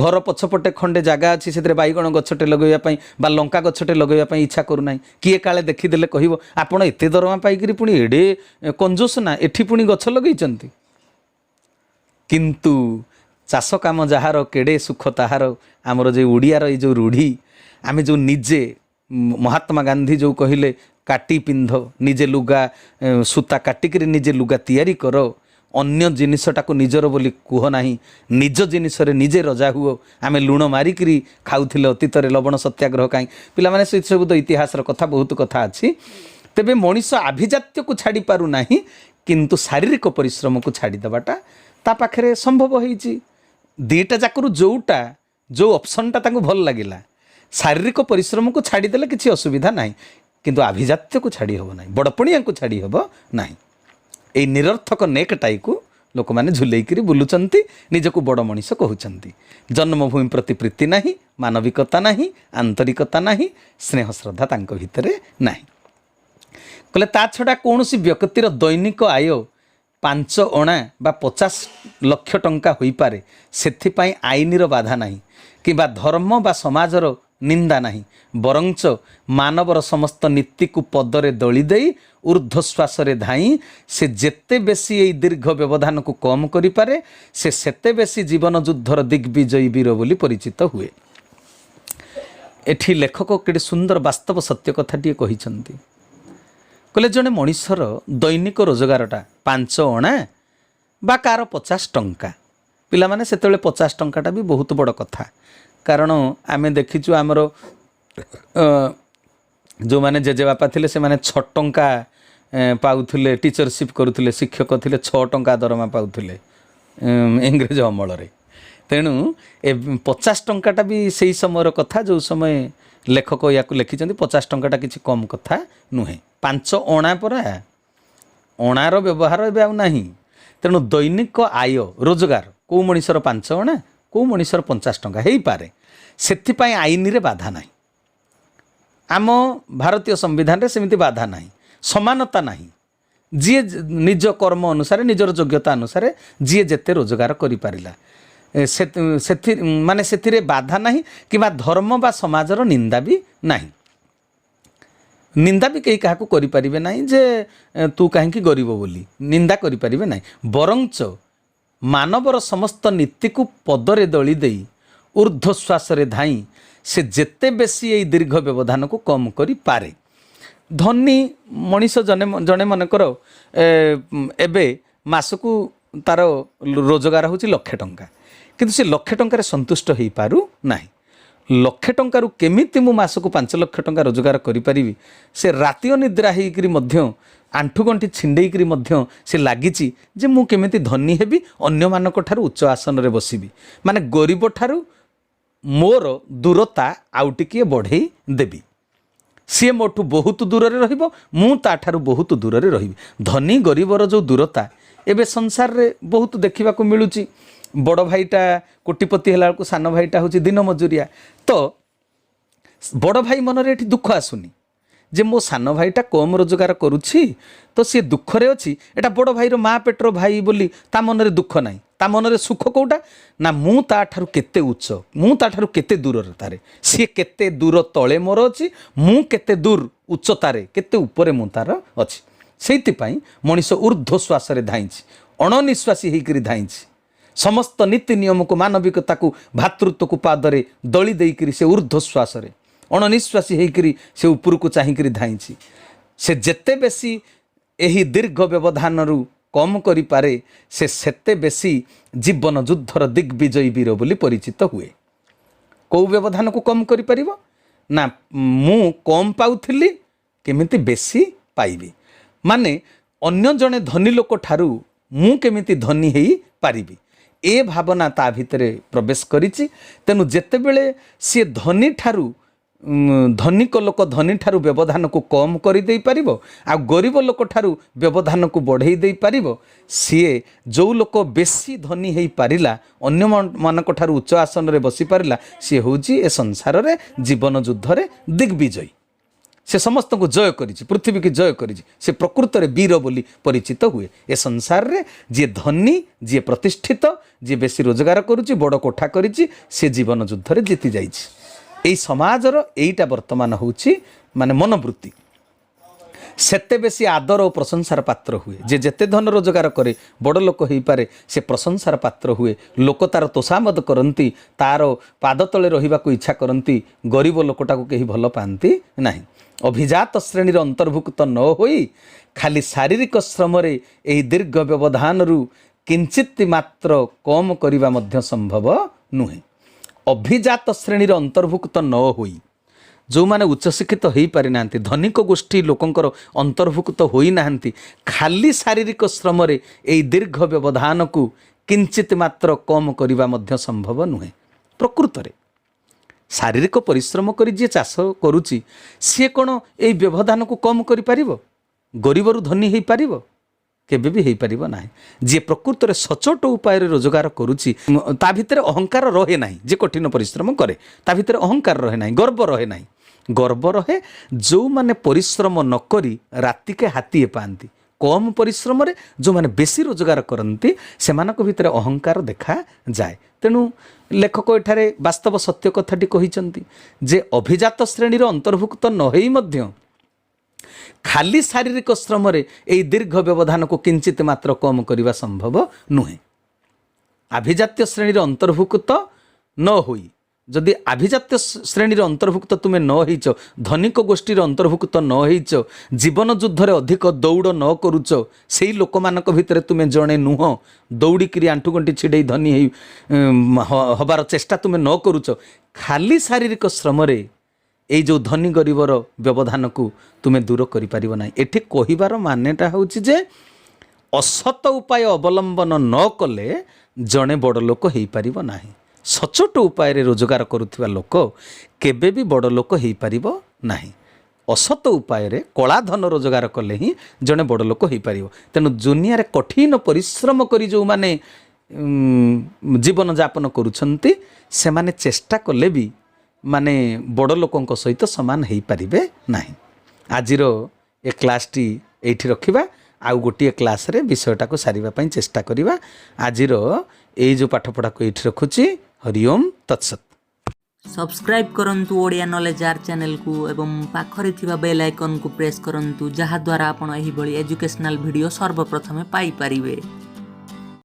ଘର ପଛପଟେ ଖଣ୍ଡେ ଜାଗା ଅଛି, ସେଥିରେ ବାଇଗଣ ଗଛଟେ ଲଗାଇବା ପାଇଁ ବା ଲଙ୍କା ଗଛଟେ ଲଗାଇବା ପାଇଁ ଇଚ୍ଛା କରୁନାହିଁ। କିଏ କାଳେ ଦେଖିଦେଲେ କହିବ, ଆପଣ ଏତେ ଦରମା ପାଇକିରି ପୁଣି ଏଡ଼େ କଞ୍ଜୁସ ନା, ଏଠି ପୁଣି ଗଛ ଲଗେଇଛନ୍ତି। କିନ୍ତୁ ଚାଷ କାମ ଯାହାର, କେଡ଼େ ସୁଖ ତାହାର। ଆମର ଯେଉଁ ଓଡ଼ିଆର ଏଇ ଯେଉଁ ରୂଢ଼ି, ଆମେ ଯେଉଁ ନିଜେ ମହାତ୍ମା ଗାନ୍ଧୀ ଯେଉଁ କହିଲେ, କାଟି ପିନ୍ଧ, ନିଜେ ଲୁଗା ସୂତା କାଟିକିରି ନିଜେ ଲୁଗା ତିଆରି କର, ଅନ୍ୟ ଜିନିଷଟାକୁ ନିଜର ବୋଲି କୁହ ନାହିଁ, ନିଜ ଜିନିଷରେ ନିଜେ ରଜା ହୁଅ। ଆମେ ଲୁଣ ମାରିକିରି ଖାଉଥିଲେ ଅତୀତରେ, ଲବଣ ସତ୍ୟାଗ୍ରହ କାହିଁ? ପିଲାମାନେ, ସେ ସବୁ ତ ଇତିହାସର କଥା, ବହୁତ କଥା ଅଛି। ତେବେ ମଣିଷ ଆଭିଜାତ୍ୟକୁ ଛାଡ଼ି ପାରୁନାହିଁ, କିନ୍ତୁ ଶାରୀରିକ ପରିଶ୍ରମକୁ ଛାଡ଼ିଦେବାଟା ତା ପାଖରେ ସମ୍ଭବ ହେଇଛି। ଦୁଇଟା ଯାକରୁ ଯେଉଁଟା, ଯେଉଁ ଅପସନ୍ଟା ତାଙ୍କୁ ଭଲ ଲାଗିଲା, ଶାରୀରିକ ପରିଶ୍ରମକୁ ଛାଡ଼ିଦେଲେ କିଛି ଅସୁବିଧା ନାହିଁ, କିନ୍ତୁ ଆଭିଜାତ୍ୟକୁ ଛାଡ଼ି ହେବ ନାହିଁ, ବଡ଼ପଣିଆଙ୍କୁ ଛାଡ଼ି ହେବ ନାହିଁ। ଏଇ ନିରର୍ଥକ ନେକ୍ ଟାଇକୁ ଲୋକମାନେ ଝୁଲେଇକିରି ବୁଲୁଛନ୍ତି, ନିଜକୁ ବଡ଼ ମଣିଷ କହୁଛନ୍ତି। ଜନ୍ମଭୂମି ପ୍ରତି ପ୍ରୀତି ନାହିଁ, ମାନବିକତା ନାହିଁ, ଆନ୍ତରିକତା ନାହିଁ, ସ୍ନେହ ଶ୍ରଦ୍ଧା ତାଙ୍କ ଭିତରେ ନାହିଁ। କହିଲେ, ତା ଛଡ଼ା କୌଣସି ବ୍ୟକ୍ତିର ଦୈନିକ ଆୟ 5 ଅଣା ବା 50 ଲକ୍ଷ ଟଙ୍କା ହୋଇପାରେ, ସେଥିପାଇଁ ଆଇନର ବାଧା ନାହିଁ କିମ୍ବା ଧର୍ମ ବା ସମାଜର ନିନ୍ଦା ନାହିଁ। ବରଞ୍ଚ ମାନବର ସମସ୍ତ ନୀତିକୁ ପଦରେ ଦଳି ଦେଇ ଉର୍ଦ୍ଧ୍ୱଶ୍ୱାସରେ ଧାଇଁ ସେ ଯେତେ ବେଶୀ ଏଇ ଦୀର୍ଘ ବ୍ୟବଧାନକୁ କମ୍ କରିପାରେ, ସେ ସେତେ ବେଶୀ ଜୀବନ ଯୁଦ୍ଧର ଦିଗ୍ବିଜୟୀ ବୀର ବୋଲି ପରିଚିତ ହୁଏ। ଏଠି ଲେଖକ କେଡ଼େ ସୁନ୍ଦର ବାସ୍ତବ ସତ୍ୟ କଥାଟିଏ କହିଛନ୍ତି। କହିଲେ, ଜଣେ ମଣିଷର ଦୈନିକ ରୋଜଗାରଟା 5 ଅଣା ବା କାହାର 50 ଟଙ୍କା। ପିଲାମାନେ, ସେତେବେଳେ 50 ଟଙ୍କାଟା ବି ବହୁତ ବଡ଼ କଥା। କାରଣ ଆମେ ଦେଖିଛୁ, ଆମର ଯେଉଁମାନେ ଜେଜେବାପା ଥିଲେ, ସେମାନେ 6 ଟଙ୍କା ପାଉଥିଲେ। ଟିଚରସିପ୍ କରୁଥିଲେ, ଶିକ୍ଷକ ଥିଲେ, 6 ଟଙ୍କା ଦରମା ପାଉଥିଲେ ଇଂରେଜ ଅମଳରେ। ତେଣୁ ଏ 50 ଟଙ୍କାଟା ବି ସେଇ ସମୟର କଥା, ଯେଉଁ ସମୟ ଲେଖକ ୟାକୁ ଲେଖିଛନ୍ତି, 50 ଟଙ୍କାଟା କିଛି କମ୍ କଥା ନୁହେଁ। 5 ଅଣା ପରା, ଅଣାର ବ୍ୟବହାର ଏବେ ଆଉ ନାହିଁ। ତେଣୁ ଦୈନିକ ଆୟ ରୋଜଗାର କେଉଁ ମଣିଷର 5 ଅଣା, କେଉଁ ମଣିଷର 50 ଟଙ୍କା ହେଇପାରେ, ସେଥିପାଇଁ ଆଇନରେ ବାଧା ନାହିଁ। ଆମ ଭାରତୀୟ ସମ୍ବିଧାନରେ ସେମିତି ବାଧା ନାହିଁ, ସମାନତା ନାହିଁ। ଯିଏ ନିଜ କର୍ମ ଅନୁସାରେ, ନିଜର ଯୋଗ୍ୟତା ଅନୁସାରେ ଯିଏ ଯେତେ ରୋଜଗାର କରିପାରିଲା, ସେଥି ମାନେ ସେଥିରେ ବାଧା ନାହିଁ କିମ୍ବା ଧର୍ମ ବା ସମାଜର ନିନ୍ଦା ବି ନାହିଁ। ନିନ୍ଦା ବି କେହି କାହାକୁ କରିପାରିବେ ନାହିଁ ଯେ ତୁ କାହିଁକି ଗରିବ ବୋଲି ନିନ୍ଦା କରିପାରିବେ ନାହିଁ। ବରଞ୍ଚ ମାନବର ସମସ୍ତ ନୀତିକୁ ପଦରେ ଦଳି ଦେଇ ଉର୍ଦ୍ଧ୍ୱଶ୍ୱାସରେ ଧାଇଁ ସେ ଯେତେ ବେଶୀ ଏଇ ଦୀର୍ଘ ବ୍ୟବଧାନକୁ କମ୍ କରିପାରେ। ଧନୀ ମଣିଷ ଜଣେ ଜଣେ ମନେକର ଏବେ ମାସକୁ ତାର ରୋଜଗାର ହେଉଛି ଲକ୍ଷେ ଟଙ୍କା, କିନ୍ତୁ ସେ ଲକ୍ଷେ ଟଙ୍କାରେ ସନ୍ତୁଷ୍ଟ ହେଇପାରୁ ନାହିଁ। ଲକ୍ଷେ ଟଙ୍କାରୁ କେମିତି ମୁଁ ମାସକୁ 5 ଲକ୍ଷ ଟଙ୍କା ରୋଜଗାର କରିପାରିବି, ସେ ରାତି ଅନିଦ୍ରା ହେଇକରି ମଧ୍ୟ, ଆଣ୍ଠୁଗଣ୍ଠି ଛିଣ୍ଡେଇକରି ମଧ୍ୟ ସେ ଲାଗିଛି ଯେ ମୁଁ କେମିତି ଧନୀ ହେବି, ଅନ୍ୟମାନଙ୍କ ଠାରୁ ଉଚ୍ଚ ଆସନରେ ବସିବି, ମାନେ ଗରିବ ଠାରୁ ମୋର ଦୂରତା ଆଉ ଟିକିଏ ବଢ଼େଇ ଦେବି। ସିଏ ମୋଠୁ ବହୁତ ଦୂରରେ ରହିବ, ମୁଁ ତାଠାରୁ ବହୁତ ଦୂରରେ ରହିବି। ଧନୀ ଗରିବର ଯେଉଁ ଦୂରତା ଏବେ ସଂସାରରେ ବହୁତ ଦେଖିବାକୁ ମିଳୁଛି। ବଡ଼ ଭାଇଟା କୋଟିପତି ହେଲା ବେଳକୁ ସାନ ଭାଇଟା ହେଉଛି ଦିନ ମଜୁରିଆ। ତ ବଡ଼ ଭାଇ ମନରେ ଏଠି ଦୁଃଖ ଆସୁନି। ଯେ ମୋ ସାନ ଭାଇଟା କମ୍ ରୋଜଗାର କରୁଛି ତ ସିଏ ଦୁଃଖରେ ଅଛି, ଏଇଟା ବଡ଼ ଭାଇର ମା ପେଟର ଭାଇ ବୋଲି ତା ମନରେ ଦୁଃଖ ନାହିଁ। ତା ମନରେ ସୁଖ କେଉଁଟା ନା ମୁଁ ତାଠାରୁ କେତେ ଉଚ୍ଚ, ମୁଁ ତାଠାରୁ କେତେ ଦୂରରେ, ତାରେ ସିଏ କେତେ ଦୂର ତଳେ ମୋର ଅଛି, ମୁଁ କେତେ ଦୂର ଉଚ୍ଚତାରେ, କେତେ ଉପରେ ମୁଁ ତାର ଅଛି। ସେଇଥିପାଇଁ ମଣିଷ ଉର୍ଦ୍ଧ୍ୱ ଶ୍ୱାସରେ ଧାଇଁଛି, ଅଣନିଶ୍ୱାସୀ ହେଇକରି ଧାଇଁଛି। ସମସ୍ତ ନୀତି ନିୟମକୁ, ମାନବିକତାକୁ, ଭାତୃତ୍ୱକୁ ପାଦରେ ଦଳି ଦେଇକରି ସେ ଉର୍ଦ୍ଧ୍ୱ ଶ୍ୱାସରେ ଅଣନିଶ୍ୱାସୀ ହେଇକରି ସେ ଉପରକୁ ଚାହିଁକରି ଧାଇଁଛି। ସେ ଯେତେ ବେଶୀ ଏହି ଦୀର୍ଘ ବ୍ୟବଧାନରୁ କମ୍ କରିପାରେ, ସେ ସେତେ ବେଶୀ ଜୀବନ ଯୁଦ୍ଧର ଦିଗ୍ବିଜୟୀ ବୀର ବୋଲି ପରିଚିତ ହୁଏ। କେଉଁ ବ୍ୟବଧାନକୁ କମ୍ କରିପାରିବ ନା ମୁଁ କମ୍ ପାଉଥିଲି, କେମିତି ବେଶୀ ପାଇବି, ମାନେ ଅନ୍ୟ ଜଣେ ଧନୀ ଲୋକ ଠାରୁ ମୁଁ କେମିତି ଧନୀ ହେଇପାରିବି, ଏ ଭାବନା ତା ଭିତରେ ପ୍ରବେଶ କରିଛି। ତେଣୁ ଯେତେବେଳେ ସିଏ ଧନୀ ଠାରୁ ଧନିକ ଲୋକ ଧନୀ ଠାରୁ ବ୍ୟବଧାନକୁ କମ୍ କରିଦେଇପାରିବ ଆଉ ଗରିବ ଲୋକ ଠାରୁ ବ୍ୟବଧାନକୁ ବଢ଼େଇ ଦେଇପାରିବ, ସିଏ ଯେଉଁ ଲୋକ ବେଶୀ ଧନୀ ହେଇପାରିଲା, ଅନ୍ୟମାନଙ୍କ ଠାରୁ ଉଚ୍ଚ ଆସନରେ ବସିପାରିଲା, ସିଏ ହେଉଛି ଏ ସଂସାରରେ ଜୀବନ ଯୁଦ୍ଧରେ ଦିଗ୍ବିଜୟୀ। ସେ ସମସ୍ତଙ୍କୁ ଜୟ କରିଛି, ପୃଥିବୀକି ଜୟ କରିଛି। ସେ ପ୍ରକୃତରେ ବୀର ବୋଲି ପରିଚିତ ହୁଏ। ଏ ସଂସାରରେ ଯିଏ ଧନୀ, ଯିଏ ପ୍ରତିଷ୍ଠିତ, ଯିଏ ବେଶୀ ରୋଜଗାର କରୁଛି, ବଡ଼ କୋଠା କରିଛି, ସେ ଜୀବନ ଯୁଦ୍ଧରେ ଜିତି ଯାଇଛି। ଏଇ ସମାଜର ଏଇଟା ବର୍ତ୍ତମାନ ହେଉଛି ମାନେ ମନୋବୃତ୍ତି। ସେତେ ବେଶୀ ଆଦର ଓ ପ୍ରଶଂସାର ପାତ୍ର ହୁଏ। ଯେ ଯେତେ ଧନ ରୋଜଗାର କରେ, ବଡ଼ ଲୋକ ହେଇପାରେ, ସେ ପ୍ରଶଂସାର ପାତ୍ର ହୁଏ। ଲୋକ ତାର ତୋଷାମଦ କରନ୍ତି, ତାର ପାଦ ତଳେ ରହିବାକୁ ଇଚ୍ଛା କରନ୍ତି। ଗରିବ ଲୋକଟାକୁ କେହି ଭଲ ପାଆନ୍ତି ନାହିଁ। ଅଭିଜାତ ଶ୍ରେଣୀର ଅନ୍ତର୍ଭୁକ୍ତ ନ ହୋଇ ଖାଲି ଶାରୀରିକ ଶ୍ରମରେ ଏହି ଦୀର୍ଘ ବ୍ୟବଧାନରୁ କିଞ୍ଚିତ ମାତ୍ର କମ୍ କରିବା ମଧ୍ୟ ସମ୍ଭବ ନୁହେଁ। ଅଭିଜାତ ଶ୍ରେଣୀର ଅନ୍ତର୍ଭୁକ୍ତ ନ ହୋଇ, ଯେଉଁମାନେ ଉଚ୍ଚଶିକ୍ଷିତ ହୋଇପାରିନାହାନ୍ତି, ଧନିକ ଗୋଷ୍ଠୀ ଲୋକଙ୍କର ଅନ୍ତର୍ଭୁକ୍ତ ହୋଇନାହାନ୍ତି, ଖାଲି ଶାରୀରିକ ଶ୍ରମରେ ଏହି ଦୀର୍ଘ ବ୍ୟବଧାନକୁ କିଞ୍ଚିତ ମାତ୍ର କମ୍ କରିବା ମଧ୍ୟ ସମ୍ଭବ ନୁହେଁ। ପ୍ରକୃତରେ ଶାରୀରିକ ପରିଶ୍ରମ କରି ଯିଏ ଚାଷ କରୁଛି, ସିଏ କ'ଣ ଏଇ ବ୍ୟବଧାନକୁ କମ୍ କରିପାରିବ? ଗରିବରୁ ଧନୀ ହେଇପାରିବ? କେବେ ବି ହେଇପାରିବ ନାହିଁ। ଯିଏ ପ୍ରକୃତରେ ସଚୋଟ ଉପାୟରେ ରୋଜଗାର କରୁଛି, ତା ଭିତରେ ଅହଙ୍କାର ରହେ ନାହିଁ। ଯିଏ କଠିନ ପରିଶ୍ରମ କରେ, ତା ଭିତରେ ଅହଙ୍କାର ରହେ ନାହିଁ, ଗର୍ବ ରହେ ନାହିଁ। ଗର୍ବ ରହେ ଯେଉଁମାନେ ପରିଶ୍ରମ ନ କରି ରାତିକେ ହାତୀଏ ପାଆନ୍ତି। କମ୍ ପରିଶ୍ରମରେ ଯେଉଁମାନେ ବେଶୀ ରୋଜଗାର କରନ୍ତି, ସେମାନଙ୍କ ଭିତରେ ଅହଙ୍କାର ଦେଖାଯାଏ। ତେଣୁ ଲେଖକ ଏଠାରେ ବାସ୍ତବ ସତ୍ୟ କଥାଟି କହିଛନ୍ତି ଯେ ଅଭିଜାତ ଶ୍ରେଣୀର ଅନ୍ତର୍ଭୁକ୍ତ ନ ହେଇ ମଧ୍ୟ ଖାଲି ଶାରୀରିକ ଶ୍ରମରେ ଏହି ଦୀର୍ଘ ବ୍ୟବଧାନକୁ କିଞ୍ଚିତ ମାତ୍ର କମ୍ କରିବା ସମ୍ଭବ ନୁହେଁ। ଆଭିଜାତ୍ୟ ଶ୍ରେଣୀର ଅନ୍ତର୍ଭୁକ୍ତ ନ ହୋଇ, ଯଦି ଆଭିଜାତ୍ୟ ଶ୍ରେଣୀର ଅନ୍ତର୍ଭୁକ୍ତ ତୁମେ ନ ହେଇଛ, ଧନିକ ଗୋଷ୍ଠୀର ଅନ୍ତର୍ଭୁକ୍ତ ନ ହେଇଛ, ଜୀବନ ଯୁଦ୍ଧରେ ଅଧିକ ଦୌଡ଼ ନ କରୁଛ, ସେଇ ଲୋକମାନଙ୍କ ଭିତରେ ତୁମେ ଜଣେ ନୁହଁ, ଦୌଡ଼ିକିରି ଆଣ୍ଠୁଗଣ୍ଠି ଛିଡ଼େଇ ଧନୀ ହେଇ ହବାର ଚେଷ୍ଟା ତୁମେ ନ କରୁଛ, ଖାଲି ଶାରୀରିକ ଶ୍ରମରେ ଏଇ ଯେଉଁ ଧନୀ ଗରିବର ବ୍ୟବଧାନକୁ ତୁମେ ଦୂର କରିପାରିବ ନାହିଁ। ଏଠି କହିବାର ମାନେଟା ହେଉଛି ଯେ ଅସତ ଉପାୟ ଅବଲମ୍ବନ ନ କଲେ ଜଣେ ବଡ଼ ଲୋକ ହେଇପାରିବ ନାହିଁ। ସଚୋଟ ଉପାୟରେ ରୋଜଗାର କରୁଥିବା ଲୋକ କେବେ ବି ବଡ଼ ଲୋକ ହେଇପାରିବ ନାହିଁ। ଅସତ ଉପାୟରେ କଳା ଧନ ରୋଜଗାର କଲେ ହିଁ ଜଣେ ବଡ଼ ଲୋକ ହେଇପାରିବ। ତେଣୁ ଦୁନିଆରେ କଠିନ ପରିଶ୍ରମ କରି ଯେଉଁମାନେ ଜୀବନଯାପନ କରୁଛନ୍ତି, ସେମାନେ ଚେଷ୍ଟା କଲେ ବି ମାନେ ବଡ଼ ଲୋକଙ୍କ ସହିତ ସମାନ ହେଇପାରିବେ ନାହିଁ। ଆଜିର ଏ କ୍ଲାସ୍ଟି ଏଇଠି ରଖିବା। ଆଉ ଗୋଟିଏ କ୍ଲାସ୍ରେ ବିଷୟଟାକୁ ସାରିବା ପାଇଁ ଚେଷ୍ଟା କରିବା। ଆଜିର ଏଇ ଯେଉଁ ପାଠପଢ଼ାକୁ ଏଇଠି ରଖୁଛି। ହରି ଓମ୍ ତତ୍ସତ୍। ସବସ୍କ୍ରାଇବ୍ କରନ୍ତୁ ଓଡ଼ିଆ ନଲେଜ ଆର୍ ଚ୍ୟାନେଲକୁ ଏବଂ ପାଖରେ ଥିବା ବେଲ୍ ଆଇକନ୍କୁ ପ୍ରେସ୍ କରନ୍ତୁ, ଯାହାଦ୍ୱାରା ଆପଣ ଏହିଭଳି ଏଜୁକେସନାଲ୍ ଭିଡ଼ିଓ ସର୍ବପ୍ରଥମେ ପାଇପାରିବେ।